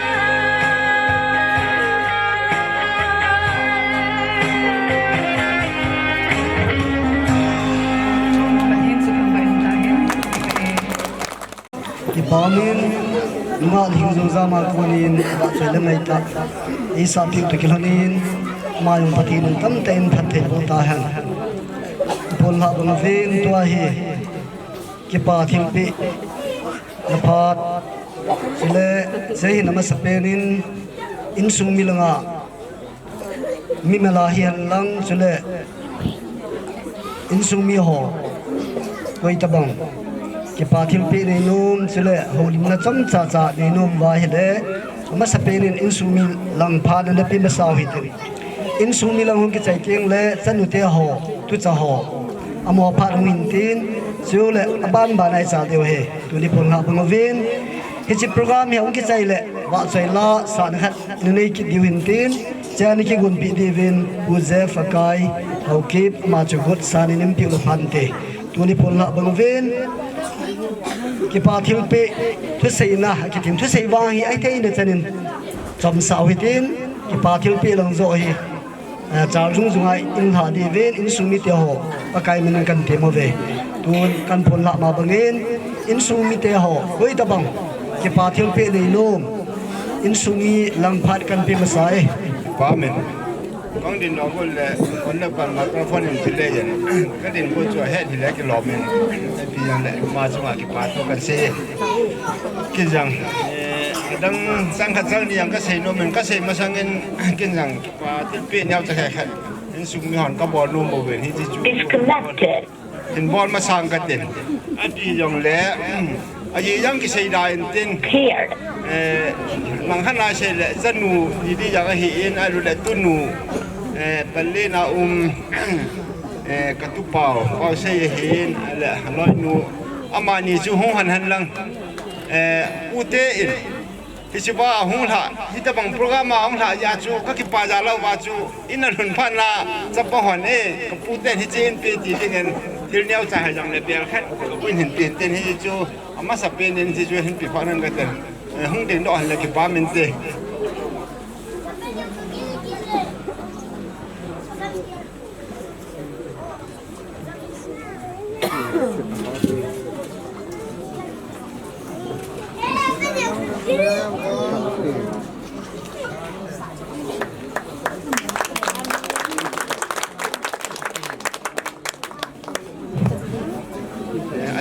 Pathen chu thangvah in umhen. Kipa um in, Nungah Lhingzo Jama konin vahchoi le ngaitah eisah piu toh kilhonin, ama jong Pathen in tamtah in phatthei boh tahen. Pon lhah bang uvin, tua hi kipa thilpeh na phat, chule hiche hin amasapen in insung mi langa mi mela hihen lang, chule insung mi ho koi tabang Pa thilpeh neinom chule houlimna chomcha cha neinom uva ahile, amasapen in insung mi lang phat ana pe masau hitin. Insung mi lang hung kichai teng le, chanute ho, tucha ho, amaho phat hung hintin, chule aban ban a ichal diu ahi. Tuni pon lhah bang uvin, hiche program hi hung kichai le, vahchoi la, sahna khat nanei kit diu hintin, chea nakigonpeh diuvin, Pu Jeff Akai, Haokip, ama chu gotsa nanei peh u le phante. Tuni pon lhah bang uvin, kipa thilpeh, thuseina, akitin thusei vang hi, ahi theina chan in, chomsau hitin, kipa thilpeh lang joh hi, eh, chal jung jung a in lha diuvin, insung mite ho, Pakai min in kan tem uve. Tun kan pon lhah ma bangin, insung mite ho, hoitobang, kipa thilpeh neinom, insung mi lang phat kan pe masa e. Pa min. Kong din lo got le, kon le pan microphone in pile yen. Ka din got chu ahet hile kilom in. Ipi jong le, ama chunga kipa thu kan sei. Kin jong, eh, adang sang khat sang ni jong ka sei nom in, ka sei masang in, kin jong kipa thilpeh neocha khat khat. Insung mi hon ka bol nom bou ven hiche chu. Disconnected. Hin bol masang katin. Ati jong le, um, aji jong kisei da intin. Cleared. Eh, lang khat a sei le, chanu, ni di jong ahin, alu le tunu, eh, Pallel a um, eh, ka tupau, Pausei ahin, le, loinu, amani chu hung han hen lang, eh, ute in, Hiche va ahung lha, hitobang program a ahung lha jeh a chu, ka kipa jal uva chu, in a lhun phat na, chapa hon e, ka pu ten hiche in pe ti ding in, thil neocha hijong le bel khat, ka pu in hin pe tin hiche chu, amasapen in hiche chu hin pe phat nan ka ten, eh, hung ding doh hen le kipa min te.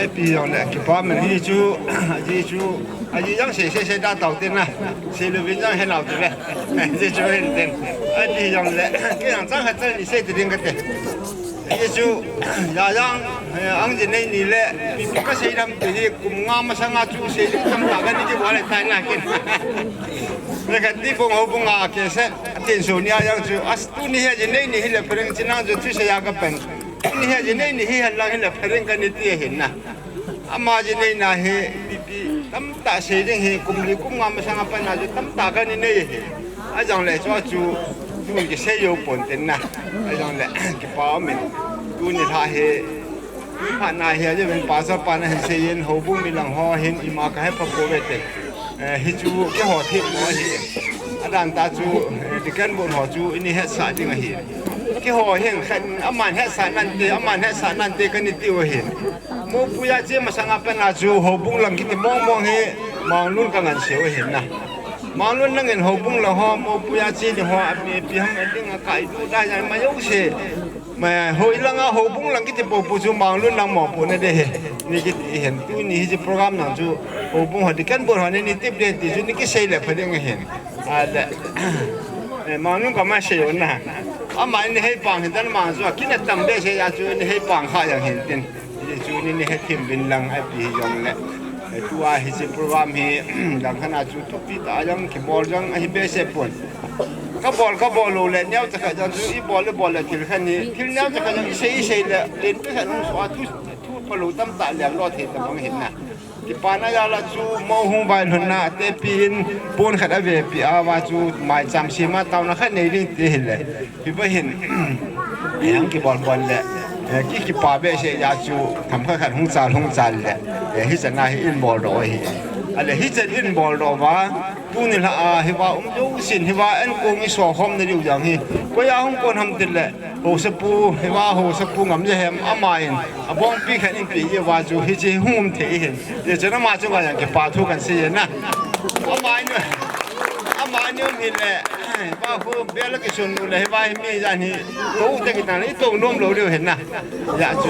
Ipi jong le kipa min hi chu, aji chu, aji jong sei sei sei da tau tin na, sei louvin jong he nau ti ve. Aji chu hin tin. Ipi jong le, kei jong chang khat chang ni sei ti ding kate. Aji chu, ja jang, eh, ang ji nei ni le, pi pi ka sei dam ti hi kum nga masang a chu sei ding tam ta ka ni ki bol le tai na kin. Le ka ti kong ho bung a ke se, tin so ni a jang chu, as tu ni he ji nei ni hi le pha ding chi nang chu thu sei a ka pen. Ni hi, ji nei ni hi hen lang hi le pha ding ka ni ti ahin na. Ama ji nei na hi, pi pi, tamtah sei ding hi, kum li kum nga masang a pat na chu tamtah ka ni nei hi. Ajong le chu chu, tun kisei jou pon tin na. Ajong le, kipa um in. Tuni lha hi, phat na hi, aji ven pastor pa na hin sei in, houbung mi lang ho hin, ima ka he pha pou ve te. Eh, hichu keiho themmo ahi. Adan ta chu, eh, deacon board ho chu ini hetsah ding ahi. Keiho hin khat aman hetsah nante, aman hetsah nante kani tiu ahi. Mopuia che masang a pat na chu houbung lang kiti mong mong hi Manglun ka ngan seu ahi na. Manglun lang in houbung lang ho, mopuia che ni ho, api, api ham, ading a kai tu da jan ma jouse. Ma, hoi lang a houbung lang kiti pou pou chu Manglun lang mopohna de he. Ni kiti hen, tuni hiche program nang chu houbung ho deacon board ho ni, ni tip de ti chu ni kisei le pha ding ahin. A le. Eh, Manglun ka ma sei u na. Ama ni hei pang hin dan ma chu kina tam de sei a chu ni hei pang kha jang hin tin. Ni chu ni, ni he thim bin lang a pi jong le. Eh, tua hiche program hi lang khat a chu thupi ta jang kibol jang ahi behseh pon. Ka bol, ka bol lou le, neocha khat jong chu i bol, i bol le thil khat ni, thil neocha khat jong i sei, i sei le, len pe khat hung so a thu, thu pa lou tamtah leng lo thei tabang hin na. Kipana jal a chu mo hung vailhun na, tepi in pon khat a vepi a va chu maicham sema taona khat nei ding ti hi le. Hi ba hin, eh, hung kibol bol le, eh, ki kipa behseh jeh a chu themkhat khat hung chal, hung chal le, eh, hichan a hi in bol doh ahi. A le hichan in bol doh va, Tuni lha a, hiva um jousen, hiva ankong i sokhom na diu jong hi. Koi a hung kon ham tile, haosapu, hiva haosapu Ngamjahem, ama in, abongpi khat in peh uva chu, hiche hung um thei hin. Hichun ama chunga jong kipa thu kan sei e na. Ama in, ama in um hile, hiva khu bel a kisun u le, hiva hi mi jan hi, tou te kitan le, i tou nom lou diu hin na. Ya chu.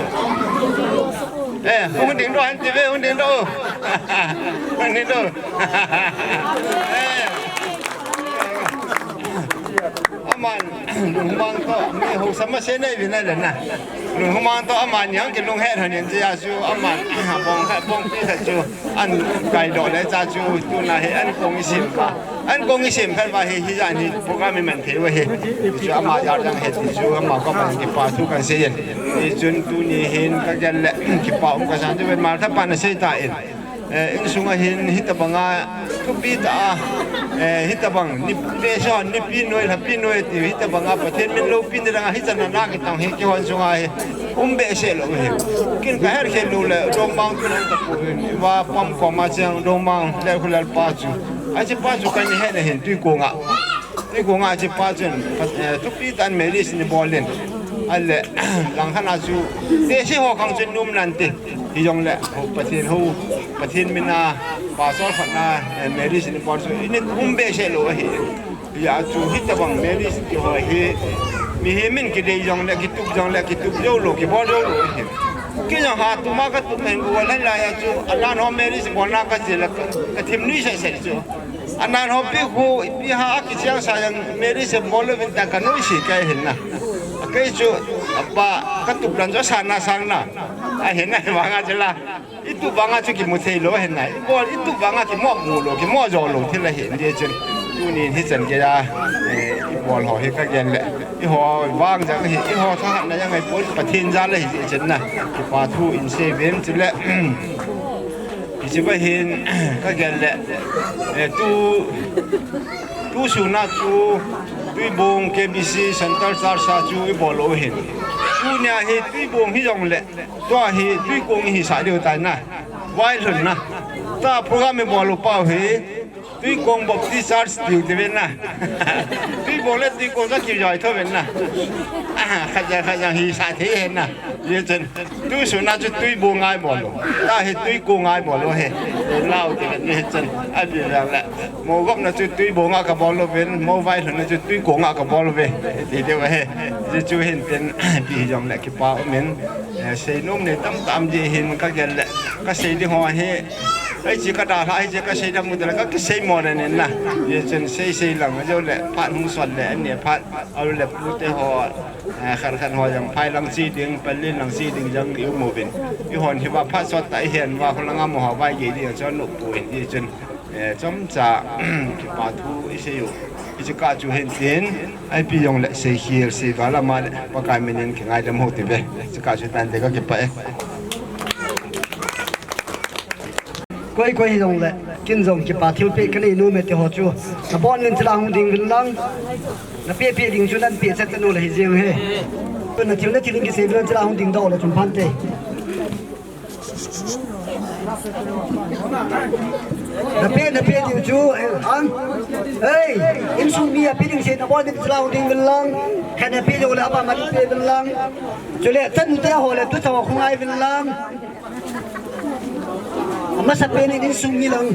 Eh, hung ding doh hen ti ve, hung ding doh. Hung ding doh. Eh. Aman, mang ko, mi haosa mase nei vi na le na. Lunghuman to ama niang kilunghet hanin jia chu ama bong khat bong pi khat chu an kai do le cha chu tuna hi an kong isim pa. An kong isim khat ba hi hi jan hi program i man thei wa hi. Chu ama jar jang he ti chu ama ko ban kipa thu kan sei yen. Hi chun tuni hin ka gel le kipa um ka san chu ben mar tha pa na sei ta in. Eh, insung a hin hitabanga thupi ta a, eh, hitabang ni pe so ni pi noi la pi noi ti hitabanga Pathen min lo pi ni ranga hi chan na ki tang hi ki hon sunga hi um be se lo hi. Kin ka her khe lo le dong bang tu nan ta pu hin wa pam ko ma chang dong bang le khu lal pa chu. A chi pa chu ka ni he na hin tui ko nga. Tui ko nga chi pa chun, eh, thupi tan Mary sin bol in. Ale lang khana chu te si ho khang chun num nan te. Hi jong le ho Pathen ho Pathen mina pastor khat na, eh, Mary sin bol chu ini um be se lo hi. Ya chu hitabang Mary sin ki ho hi. Mi hi min ki dei jong le ki tup jong le ki tup jo lo ki bol jo lo hi. Ki jong ha tu ma ka tu men ko la la ya chu. Anan ho Mary sin bol na ka je la ka thim ni se se chu. Anan ho pi khu, pi ha a kichiang sa jang Mary se bol lo vin ta ka noi si kai hin na. Kai chu, apa, ka tup dan jo sa na sang na. A hin na, vanga chu la. I tup vanga chu kimu thei lo hin na. I bol, i tup vanga kimo mu lo, kimo jo lo thil a hin di chun. Tunin hi chan ke ya, eh, i bol ho hi ka gen le. I ho vang jang hi, i ho tha na jang ai pol Pathen ja le hi chun na. Kipa thu in se vem chu le. Hiche va hin ka gel le, eh, tu, tu suna chu Tuibong K B C Central Church a chu i bol u hin. Tunia hi Tuibong hi jong le, tua hi Tuikong hi sa diu tai na. Vailhun na. Ta program i bol u pau hi. Tuikong Baptist Church tiu ti ven na. Tuibong le Tuikong sa kiu joi tho ven na. Ah, khaja, khaja hi sa thei hen na. Ye chen. Tu suna chu Tuibong ngai bol lo. Ta hi Tuikong ngai bol lo he. Lau ti ven ye chen. A bi la la. Mo gop na chu Tuibong a ka bol lo ven. Mo Vailhun na chu Tuikong a ka bol lo ve. Ti de ve he. Ye chu hin ten bi jong le kipa um in. Eh, sei nom nei tam tam di hin ka gel le, ka sei di ho hi. Ai chi ka da la, ai chi ka sei da mu da ka, ka sei mo da nen na. Ye chen sei sei lang jo le, phat hung sot le, ne phat, alu le pu te ho, eh, khan khan ho jang phai lang chi ding, palin lang chi ding jang i mu bin. I hon hi ba phat sot ta i hen ba ho lang a mo ho ba ye di cho no pu ye chen. Eh, chomcha, kipa thu i sei u. I chu ka chu hin tin, ai pi jong le sei khel, sei val ama le, Pakai min in kingaidam ho ti ve. Chu ka chu tan te ka kipa e. Koi koi hi jong le, kin jong kipa thil pe ka nei nom e ti ho chu. Na bon nin chila hung ding vin lang. Na pe pe ding chu nan pe chet ta nu le hi jeng he. Na thil na thil in kisei vin chila hung ding do le chun phan te. Na pe, na pe diu chu, eh, ang. Hey, insung mi a pe ding se na bol ding chlau ding vin lang. Khat na pe diu le apa ma ding pe vin lang. Chule, chanu te ho le tu chau khungai vin lang. Amasa pe ni insung mi lang.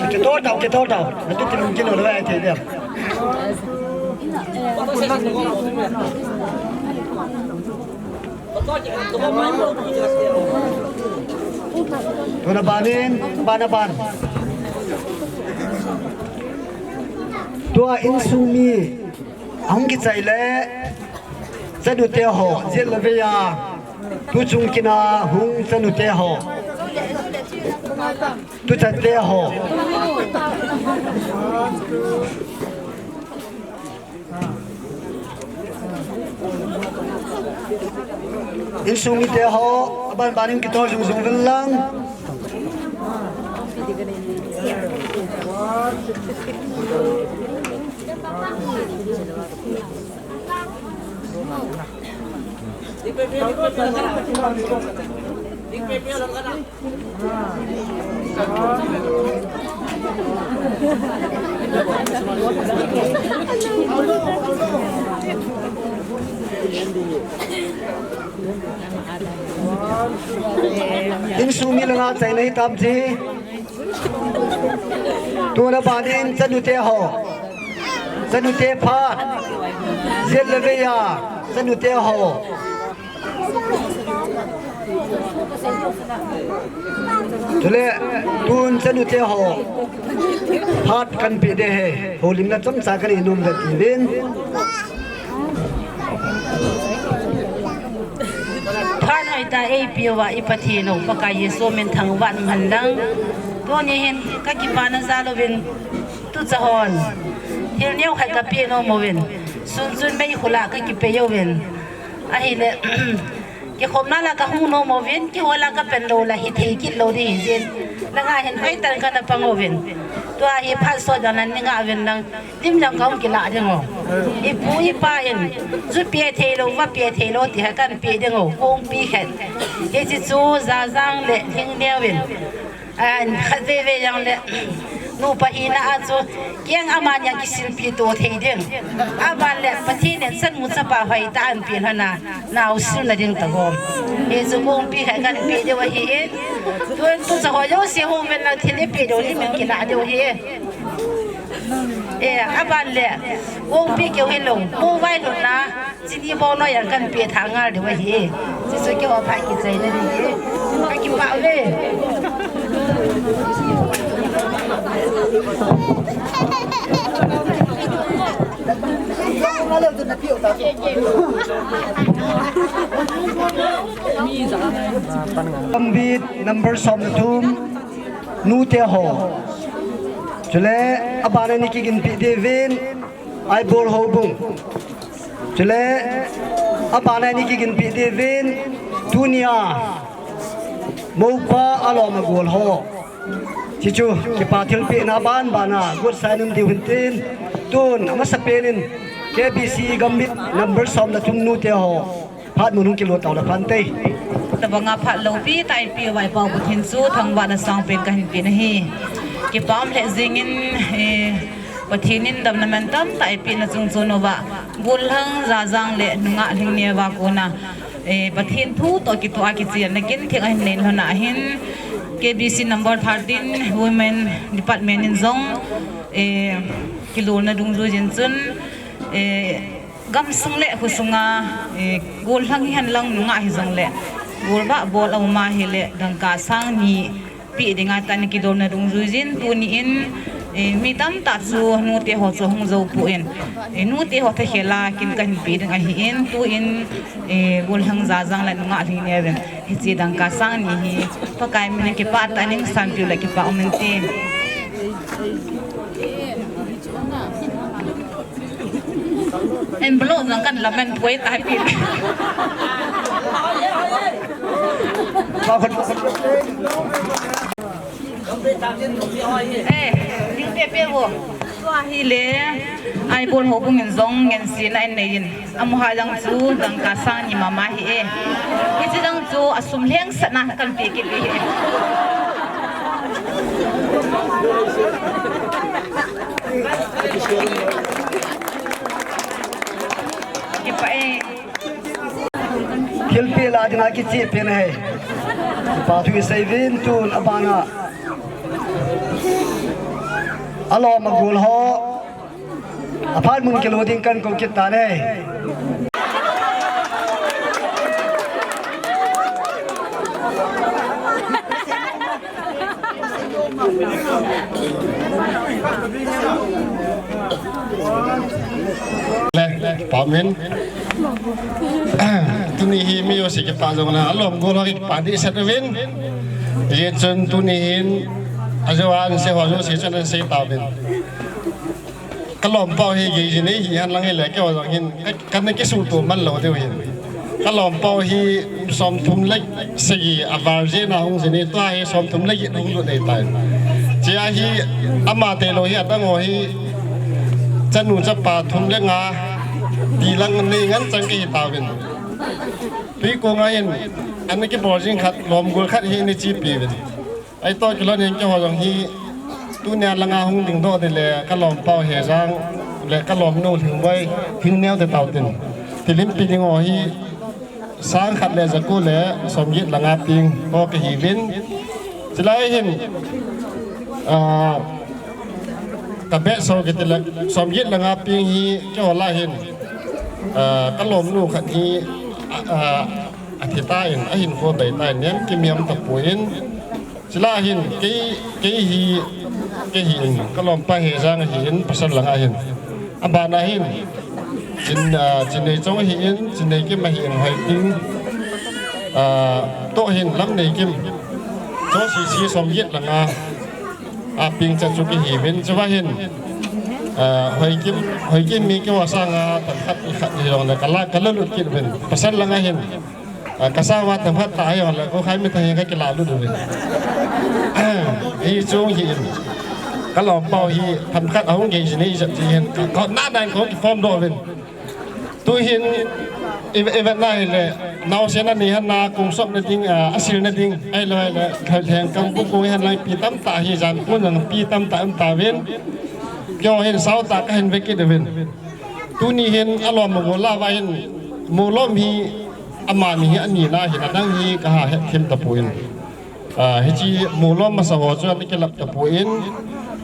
Kithol tau, kithol tau. Atu tin kino lo ai thei dia. Tuna banin, bana ban. Tua insung mi, ahung kichai le. Chanu te ho, jil le vei a. Tu chung kina hung chanu te ho. Tu chan te ho. Insung mi te ho, aban ban in kithol jung jung vin lang. Insung mi langa chai nei tam ji. Tuna banin chanu te ho. Chanu te phat. Jil le vei a. Chanu te ho. Chule, tun chanu te ho, phat kan pe de he, holimna chomcha kan nei nom ve uvin. Phat hoitah a eipeuva i Pathen u Pakai Jesu min thangvah in umhen lang. Tuni hin ka kipana jal uvin tuchahon thil neo khat ka pe nom uvin. Sun chun meikhu lah ka kipe uvin. Ahile, kikhopna lah ka hung nom uvin, kihol lah ka pen lou lah hithei kit lou ding ahi jeh in. Nangho hin hoitah in kana pang uvin. Tua hi phat sot jong nan nei ngah uvin lang. Lim jong kahung kilah ding u. Ipu ipa in, ju pe thei lou, va pe thei lou, ti khat kan pe ding u, kongpi khat. Hiche chu Jajang le Lhingneo in. An khat veve jong le, nupa hina a chu, keng amani a kisilpi to thei ding. Aban le, Pathen in chanu chapa hoitah a anpeh lhon a, nao silna ding tah gom. Hichu kongpi khat kan pe diu ahi. Tun tucha ho jouse hung uvin lang thil i pe diu lim in kilah diu ahi. E, aban le, kongpi keu hilou, kong vailhunna, chini bou noi a kan pe tha ngal diu ahi. Chuchu keiho phat kichaina ding ahi. Ka kipah uve. Gambit number som le thum, nute ho. Chule, abana nei kiginpi diuvin, Aibol Houbung. Chule, abana nei kiginpi diuvin, tunia, moupa alom agol ho. Chuchu, kipa thilpehna ban bana, gotsa in um diu hintin, tun, amasapen in, K B C Gambit number som le thum nute ho. Phat mun hung kilut tau le phante. Tabanga phat loupi tah a eipeuva i Pa u Pathen chu thangvahna sangpen kahin pe nahi. Kipa um lheh jengin, eh, Pathen in damna mantam tah a eipehna chungchon uva, Gollhang Jajang le Nungah Lhingneo a kona, eh, Pathen thu toh kitoh a kichelna kin theng ahin nei lhon a hin, K B C number thirteen Women Department in jong, eh, kilolna dungjuiyin chun, eh, gamsung le khosunga, eh, gollhang hihen lang nungah hijongle, golvah bol a um ahile, dangka sang ni peh dinga tah in kidolna dungjuiyin, tuni in, eh, mi tamtah chu nute ho chu hung jou pon, eh, nute ho thakhel a kin kahin pe ding ahin, tun, eh, Gollhang Jajang le Nungah Lhingneo in hiche dangka sang ni hi Pakai min in kipah tah in sanpeh u le kipa um inte. Envelope jong kan lamen poi tai pi. Eh, ding pe pe vo. Tua hile, Aibol Houbung in jong ngenseina anei in. Amu ha jong chu dangka sang ni mama ahi e. Hiche jong chu asum lhengsahna kan pe kit e. Kipah e. Thilpeh la dinga kicheh pen ahi. Kipa thu isei uvin tun abana. Alom agol ho. Aphat mun kilut ding kan kou kit tan e. Le, le, kipa um in. Tuni hi mi jouse kipah jongle, alom gol ho kipa dehset uvin. Hijeh chun tuni hin, ajou a ansei ho jouse chun ansei tauvin. Kalom pau hi gei jin ei hi hen lang hile keiho jong hin ka, kana kisuhto man lou diu hin. Kalom pau hi somthum le sagi a virgin a hung jin ei, tua hi somthum le get hung lut nei tai. Chea hi ama tailou hi adang ho hi chanu chapa thum le nga ti lang nei ngen chang kahi tauvin. Tuikonga hin ana kibol jing khat, lom gol khat hi ana chepi uvin. Ahi toh kilhon in keiho jong hi tunia langa hung dingdoh ding le kalom pau Hejang le kalom nu Lhingboi, Lhingneo te tau tin. Thil hin pe ding ho hi sang khat le jako le som get le nga peng ho kahi uvin. Chulai hin, ah, ka beh so kiti le som get le nga peng hi keiho lah hin, ah, kalom nu khat hi, ah, Athi tan, ahinkho bei tan, nem kimiam tapon. Chule hin, kei, kei hi, kei hin, kalompa Hejang hin, pasal langa hin. Abana hin, Chin, ah, Chinneichong hin, Chinneikim hin, Hoikim, ah, toh hin, Lamneikim. Chosisi somget langa. Apeng cha chu kihiuvin, chuva hin, ah, Hoikim, Hoikim mi keiho sanga, tangkhat khat hijongle, kala, kalalut kit uvin. Pasal langa hin. Ah, kasanga themkhat tah hijongle, ko khai mi tah hi kakilalut uvin. Hichu hi in. Kalompa hi themkhat ahung gei jin hi jat ji hin. Ka, ka na dan ko kiform doh uvin. Tuhin, i, i vet na hile, naosen anei hana, kong sop na ding, ah, asil na ding, ahilou le, thal theng kam bu kong hi hana, pi tamtah hi jan kun jong pi tamtah um tauvin. Keiho hin sao tah kahin ve kit uvin. Tuni hin alom agol a va hin, molom hi amani hi ani na hin adang hi kaha het them tapon. Ah, hiche molom masa ho chu ana kilap tapon.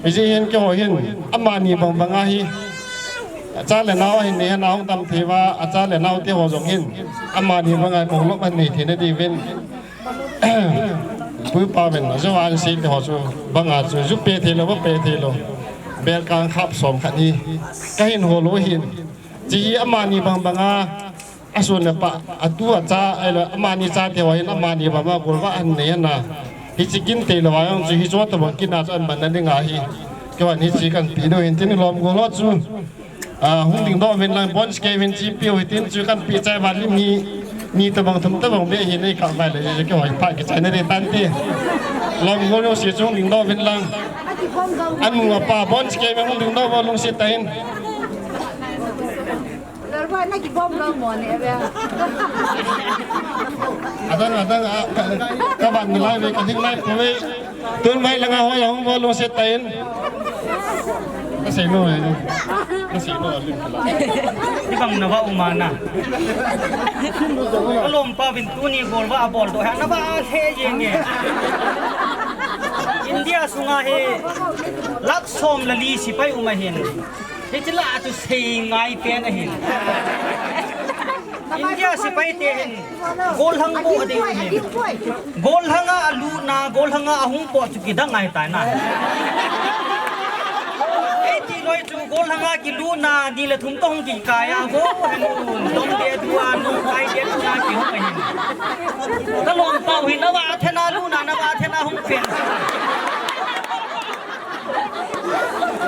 Hijeh hin keiho hin amani bang banga hi. Acha le nao ahin nei hana hung tam thei uva, acha le nao teho jong hin. Amani banga molom ahin nei thei na diuvin. Pu pa ven, ajo an sei teho chu, banga chu, ju pe thei lou, va pe thei lou. Bel kang khap som khat hi. Kahin hol u hin. Hiche hi amani bang banga, asun le pa, atu acha, ahilou, amani cha teho hin, amani bang banga, gol va ahin nei hana. Hiche kin tei lou va jong chu, hiche tobang kin a chu aman na ding ahi. Keiho hin hiche kahin pe diu hin tin lom gol ho chu. Ah, hung dingdoh uvin lang, bon sikei uvin chi piu hitin chu kahin pe chai uva lim hi, ni tobang thum tobang beh hi nei kah uva le, keiho hi pha kichai na ding tante. Lom gol jouse chu hung dingdoh uvin lang. Anu apa bon sikei uvin hung dingdoh uva lungset tah in. Lalpa na kibom lou mo ne ve. Adang, adang, ah, ka, kavan nalai ve, kading lai poi. Tun mai langa hoi ahung bol lungset tah in. Kasei lou e. Kasei lou alim kala. Ibang nava umana. Alompa vin tuni gol va abol doh ha nava he jenge. India sunga hi lakh som le li sepai um ahin. Hiche la chu sei ngai pen ahin. India sepai te hin. Golhang po ding hi. Golhang a alutna, golhang a ahung po chu kidang ngai tai na. Eiti loi chu golhang a kilutna, ni le thum toh hung kikai a, go, hello, dong de dua, no kai de dua, kihung ahin. Kalompa u hi nava thena lutna, nava thena hung pen.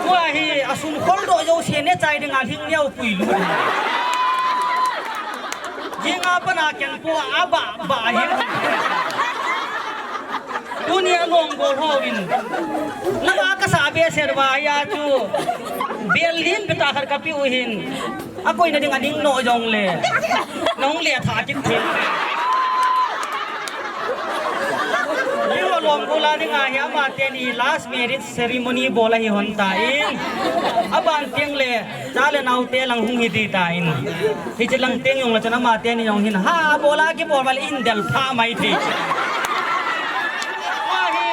Tua hi asum kholdoh jouse nechai dinga lhing neo pui lut. Jinga pana kenpo a ba ba hin. Tuni alom gol hovin. Nava kasa behseh uva ya chu. Bel lim beta khat kapiu hin. Akoina ding aning no jongle. Nahung le tha kit thei. Keiho lom gol a dinga hi amateni last marriage ceremony bol ahi hon tan. Aban teng le cha le nao te lang hung hi ding tan. Hiche lang teng jong le chun amateni jong hin ha bol a kibol val in del pha mai thei. Ahi.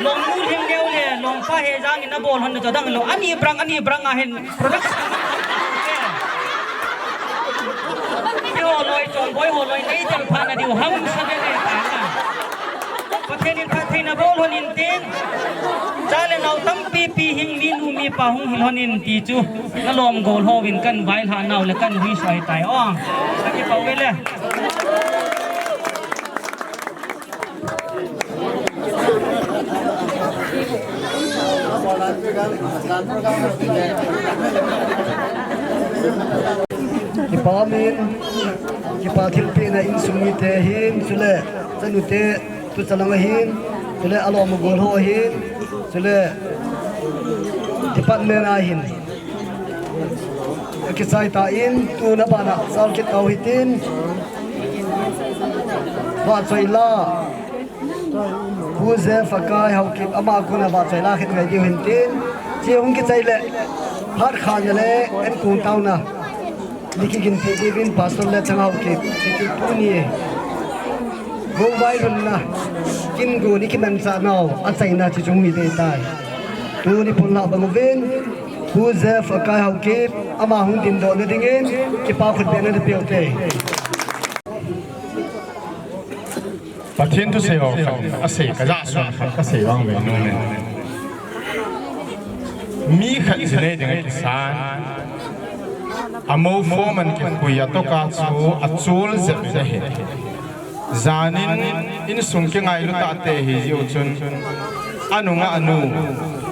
Lom nu lhing neo le, lompa Hejang in abol hon na chu dang lou. Ani brang, ani brang ahin production. Keiho loi, Chongboi ho loi, nei del pha na diu ham sa de le ta na. Pathen in phattheina bol hon in tin. Cha le nao tampi pi hing mi nu mi pa hung hil hon in ti chu. Nalom gol hovin kan vailhah nau le kan wish ahi tai o. Akipau ve le. Kipa min, kipa thilpehna insung mite hin, chule, chanu te, tu chalang ahin, chule, alom agol ho ahin, chule, department ahin. Akichai tan, tuna bana, sal kit tau hitin. Vahchoi la. Pu Jeff Akai Haokip ama kona vahchoi la khet ngai diu hintin. Chi hung kichai le. Phat khan le en kung tauna. Niki kin ti divin pastor le chang Haokip. Niki tuni. Go vai lun na. Kin go niki man cha nau. Achaina chi chung mi dei tai. Tuni pun la bang uvin. Pu Jeff Akai Haokip. Ama hung din do na dingin. Kipa khut be na de pio te. Pathen thusei ho khat asei, kajah suan khat kasei vang ve nom in. Mi khat ji nei ding akisan, amou form an kikhui a toka chu achol jep in ahi. Janin insung kingailu tah te hi jiu chun, anunga anu,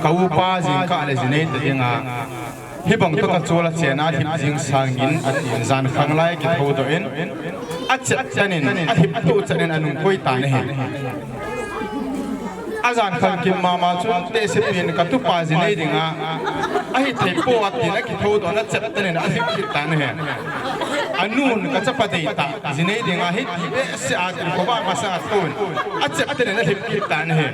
ka upa jingkah le ji nei ta dinga, hibang toh kachol a chena lhip jing sangin atin, jan khang lai kithoudoh in, achep tanin, alhip toh chanin anung koi tan ahi. Ajan khang kim mama chun tehse pin katupa ji nei dinga, ahithei poi atin, akithoudoh in achep tanin alhip kit tan ahi. Anun kachapa deitah ji nei dinga hiti behseh atin, khovah masang a thouvin, achep tanin alhip kit tan ahi.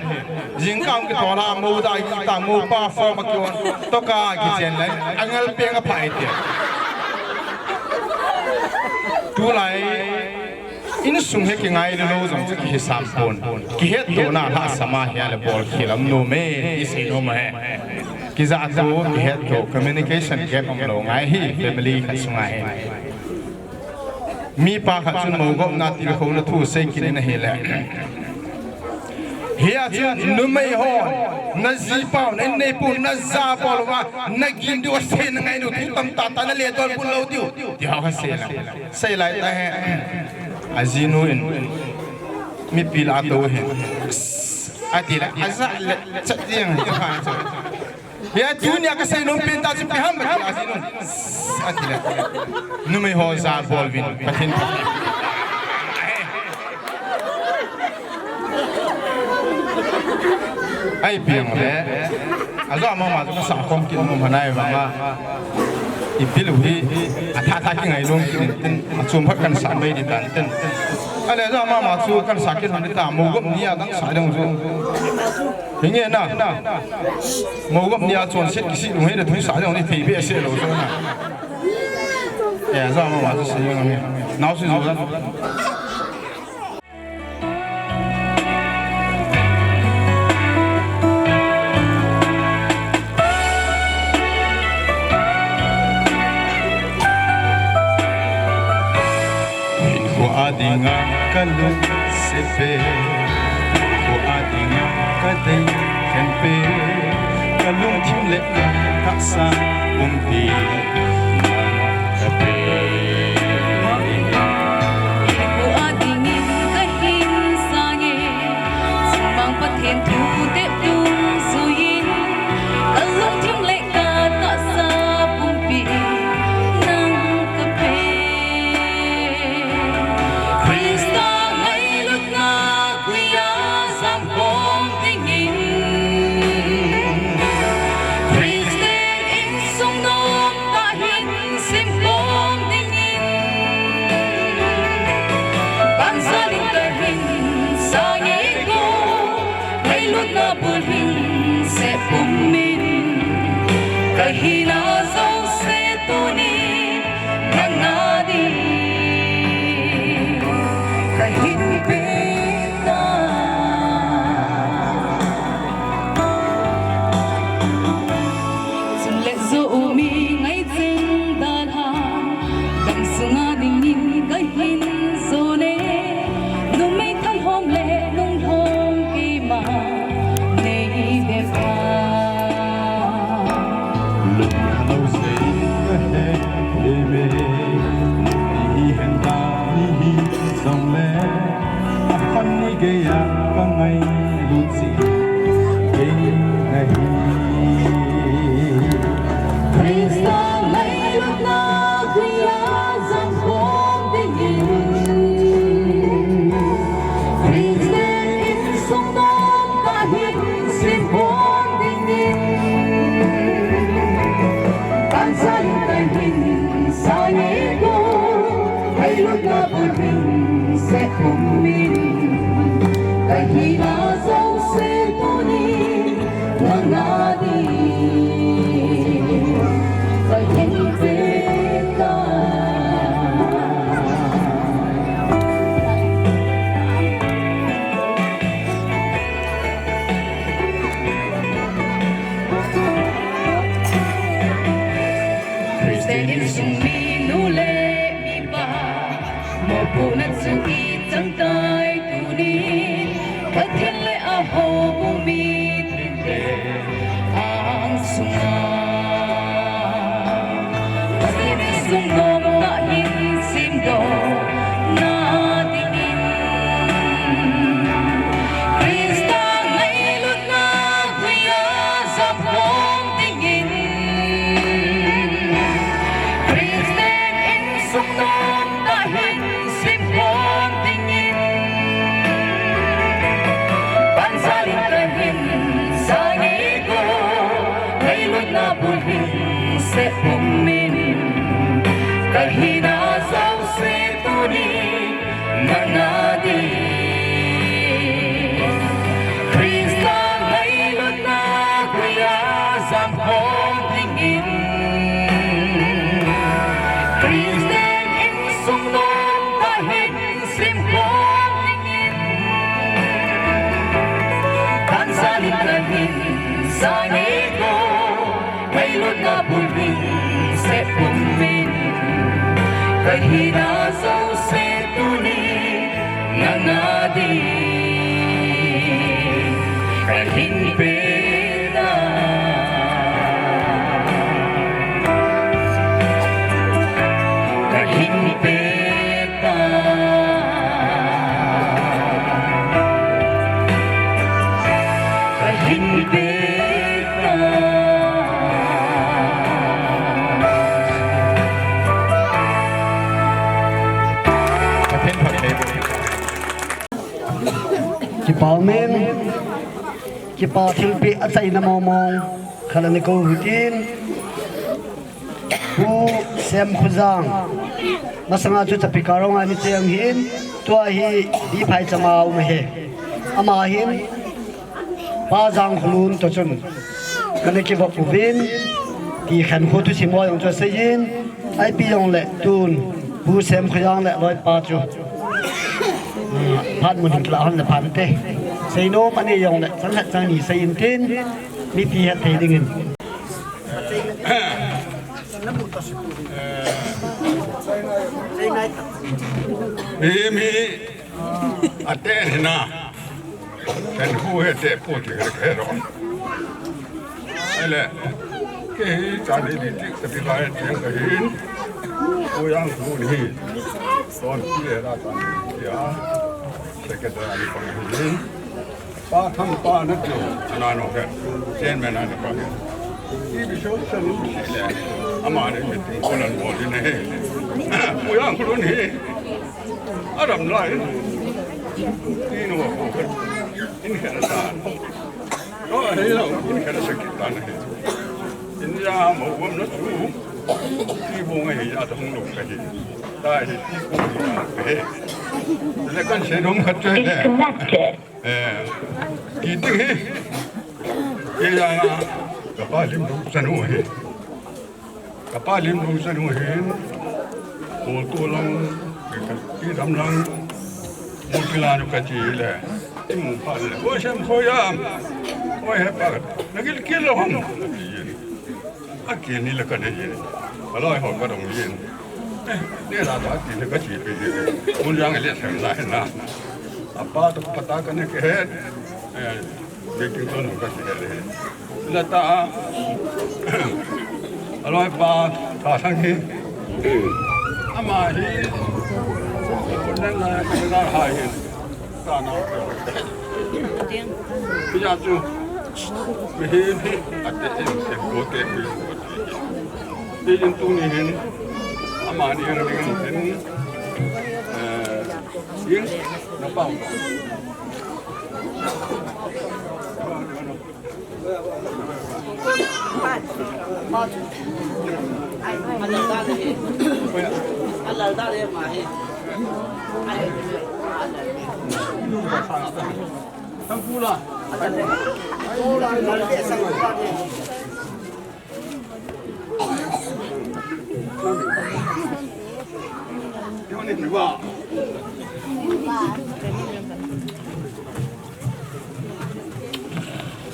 Jingkah hung kithol a, mou da kita, mou pa form a kion, toka kichen lai, angal peng aphai ti. Tulai, insung hi kingailu lou jong chu kihisam pon. Kihettohna lhahsam a hile bolkhel um nom e, isei nom ahi. Kijah toh, kihettoh, communication gap umlou ngai hi, family khat sunga hi. Mipa khat chun mou gopna tilkhouna thu sei kit in ahile. Hia chun numei hon, najipau, na inneipu, najabol uva, nagin diu asei nangai diu, thu tamtah tah naledol bulou diu, ti ho asei la. Sei lai tah hi, ajinu in, mipi lah a tou hin, ati le, ajah le, chat jeng hi, Hia tunia kasei nom pen tah chu ipi ham ati, ajinu in, ati le, numei ho jabol uvin, Pathen phat. Ahi piang le, ajah mama chu kasah khom kit nom hanai vanga, ipi lou hi, athah thah kingai nom kit intin, achom khat kansah mai ding tan tin. Ahile ajah mama chu kansah kit hon ding ta, mou gop nia kansah ding chu. Hinge na. Mou gop nia chonset kisih lung hi le thusah ding hi thei behseh lou chu na. Eh, ajah mama chu sei jong hi. Nao sei jou la. Hinkho a dinga kalungset pen, hinkho a dinga kadei khen pen, kalungthim le katahsa pumpi nang kapen. Hinkho a dingin kahin sang e, chungmang Pathen thu tep dungjuiyin, kalungthim le katahsa pumpi nang kapen. Christa ngailutna guiya jamkhom dingin, Christian insung nomtah hin semkhom dingin, banjalin kahin sang e, ngailutna bul hin seh pumin, kahina jouse tuni nang a ding kahin peh tai. Chun le jo u mi ngaicheng dalha, gamsunga dingin kahin jon e, numei thalhom le lunglhom keima nei be pha. Lungkhat lou sei kahe e, mi hi hen ta mi hi jong le, aphan ni geiya kangailut jing kei nahi. Christa ngailutna guiya jamkhom dingin, Christian insung nomtah hin semkhom dingin, banjalin kahin sang e, ngailutna bul hin seh pumin, kahina jouse tuni nang a ding kahin peh tai. Christian insung minu le mipa, mopohna chu ichan tai tuni. Pathen le a houbung mi tinte angsunga Pathen insung nomtah hin simdohna dingin, Christa ngailutna guiya jamkhom dingin, Christian insung nomtah hin simkhom dingin, panjalin kahin sang e go, ngailutna bul hin seh pumin, kahina jouse tuni nanga din, Christa ngailutna guiya jamkhom dingin, Christian insung nomtah hin simkhom dingin, panjalin kahin sang e go, ngailutna bul hin seh pumin, kahina jouse tuni nanga din kahin pehna, kahin pehna, kahin pehna. Pathen phatthei boh. Kipa umin, kipa thilpeh achaina mong mong khat ana kou hitin, Pu Semkhojang, masanga chu Chapika Rong a ana che ahin, tua hi Biphaicham a um ahi. Ama hin Pa Jangkholun toh chun kana kivop uvin, ti khenkho thusim ho jong chu aseiyin, ipi jongle tun Pu Semkhojang le aloipa chu, um, phat mun hin kilah hon le phante. Seinom anei jongle chang khat chang ni seiyin tin, mipi hetthei dingin. Mihem hi ateh hina, khenkho hi ateh poi ti kahe lou. Ahile, kei hi Chandel district Chapika a cheng kahin, Pu Jangkholun hi, Tonpi area Chandel district a secretary ana pang ahin. Pa Thangpa nati, ana nung khen, chairman ana pang ahin. Ipi solusanu sile, amani meeting kon ana bol ding ahi. Pu Jangkholun hi, adam lai, ti nu ko khen, in khen atan. No, ahi lou, in khen asa kit tan ahi. India mo bom na chu, ti bong ahi, ata hung lou kahi. Tahi, ti bong ahi. Le kan seinom khat chu le. Disconnected. Eh, kiti hi. Kei jong a, kapa lim lou chanu ahi. Kapa lim lou chanu ahin. Ko to lang, kei dam lang. Mo pila nu kati le. Imu pa le. Ko Semkhojang. Ko he pa. Nagil kil lou ham. Akini le kanei jin. Aloi ho kadong jin. Eh, nela ta kini kachi pe jin. Mun jang le sem la na. Apa to pata kane ke he. Eh, meeting to nu kachi he. Lata. Aloipa, ta sang hi. Ama hi. Kunen la, kunen la hai. Tana. Pia chu. Mihem hi ateh in, ateh ko te pi. Ti in tuni hin, amani hin, hin, eh, hin, na pau.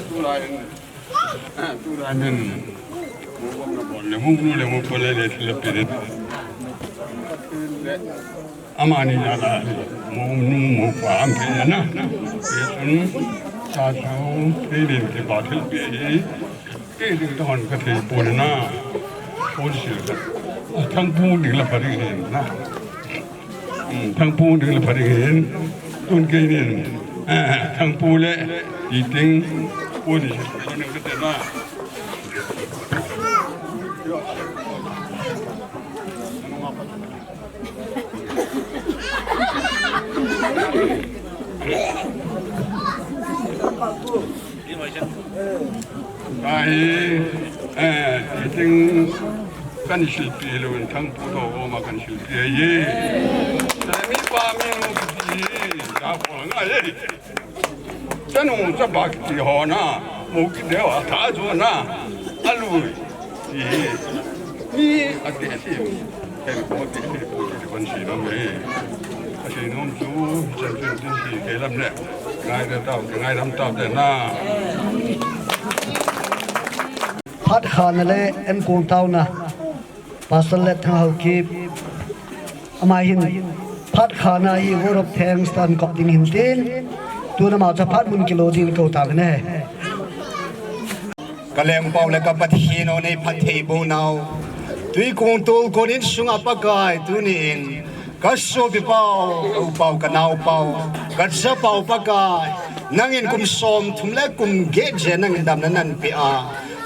Tulai, tulai nen, mu bom na bon le, mu nu le, mu pole le, le pere. Amani jal a, mou nu mou pa aum thei na. Hichun, cha chu, kei nin kipa thilpeh hi, kei ding toh hon ka thei pon na. Pon sil ka. A, Thangpu ding la pha ding hin na. Hmm, Thangpu ding la pha ding hin. Tun kei nin, eh, Thangpu le, Iting, pon sil ka ding ka te na. Ahi, eh, Iting kan silpeh lou in Thangpu toh gom a kan silpeh ahi. Tami pa mi nu kiti, da ko ngai. Chanu chapa kiti ho na, mou kiti ho, atha jo na, alui. Ti hi, mi ati ati, kei ko ati ati ko ti kan sei nom e. Asei nom chu, chan chan tin sei kei lam le. Ngai da tao, ngai lam tao te na. Phat khana le enkong taona. Pastor le Thanghaokip. Ama hin phat khana hi vote of thanks toh ahin kop ding hin tin. Tun ama chu phat mun kilo ding kou tauvin ahi. Ka lengpau le ka Pathen o, nei phatthei boh nau. Twikong tolkon insunga Pakai tunin ka sopi pau, ka u pau, ka nao pau, ka cha pau Pakai. Nangin kum som thum le kum get jen nangin damna nahin peh a.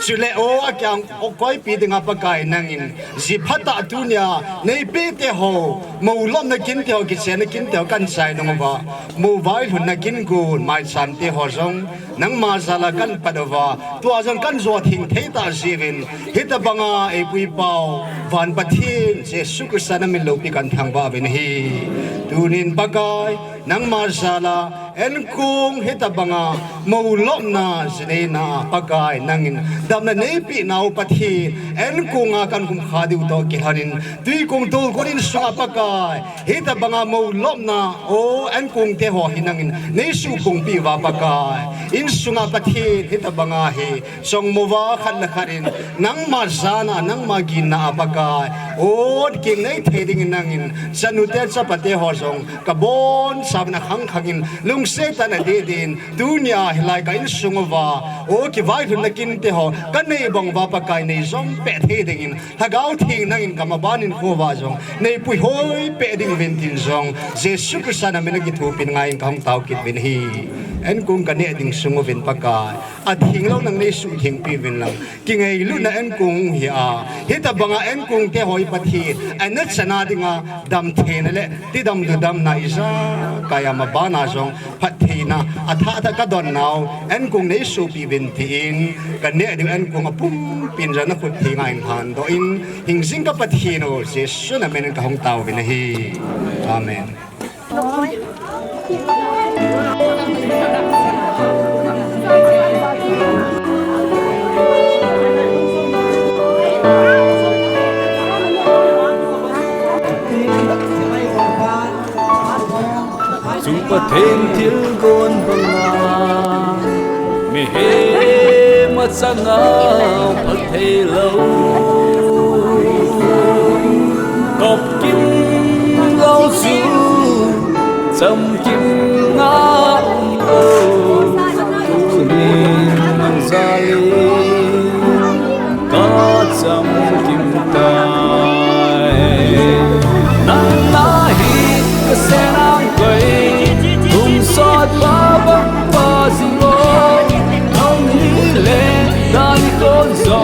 Chule o, akiang o koipi dinga Pakai nangin ji phatah tunia nei peh te ho, mou lopna kin te ho, kichenna kin te ho kan chai nung uva. Mou vailhunna kin gon, maicham te ho jong nangma jal a kan pat uva. Tua jong kan jo theng thei ta jiuvin. Hitabanga eipui pau, van Pathen, Jesu Christa na min loupi kan thangvah uvin ahi. Tunin Pakai, nangma jal a, enkong hitabanga, mou lopna, ji neina, Pakai, nangin, damna neipeh nau Pathen, enkong a kan hung kha diu toh kilhonin, twikong tolkon insunga Pakai, hitabanga mou lopna, o, enkong te ho hi nangin, nei suhpong peh uva Pakai, insunga Pathen, hitabanga hi, chongmova khat le khat in, nangma jana, nangma ginna a Pakai, o, kingei thei dingin nangin, chanu te chapa te ho jong, ka bonchauvin akhang khangin, lungset tah in adeh deh in, tunia hilai ka insung uva, o, kivailhunna kin te ho, ka nei bang uva Pakai nei jom peh thei dingin, Lhagao Theng nangin ka maban hinkho uva jong, nei puihoi peh ding uvin tin jong, Jesu Christa na min a kithopin ngaiyin ka hung tao kit uvin ahi. Enkong ka neh ding sung uvin Pakai, atheng lou nang nei suhtheng peh uvin lang, kingailutna enkong hi a, hitabanga enkong te ho hi Pathen, ana chana dinga, damtheina le, tidam dudamna ijakai a maban a jong, phattheina, athah thah ka don nau, enkong nei suhpeh uvin tin, ka neh diu enkong apumpin jong na khut theng a hin lhan doh in, hingjing ka Pathen o, Jesu na min in ka hung tao uvin ahi. Amen. Chung Pathen thilgon banga, mihem achanga phatthei lou. Kop kim lou chu, cham kim nga um lou. Tunin nang jal in ka cham kim tai. Nang na hi ka sen ang koi, kum sot pa bang pa jing o. Nang ni le dan kon jo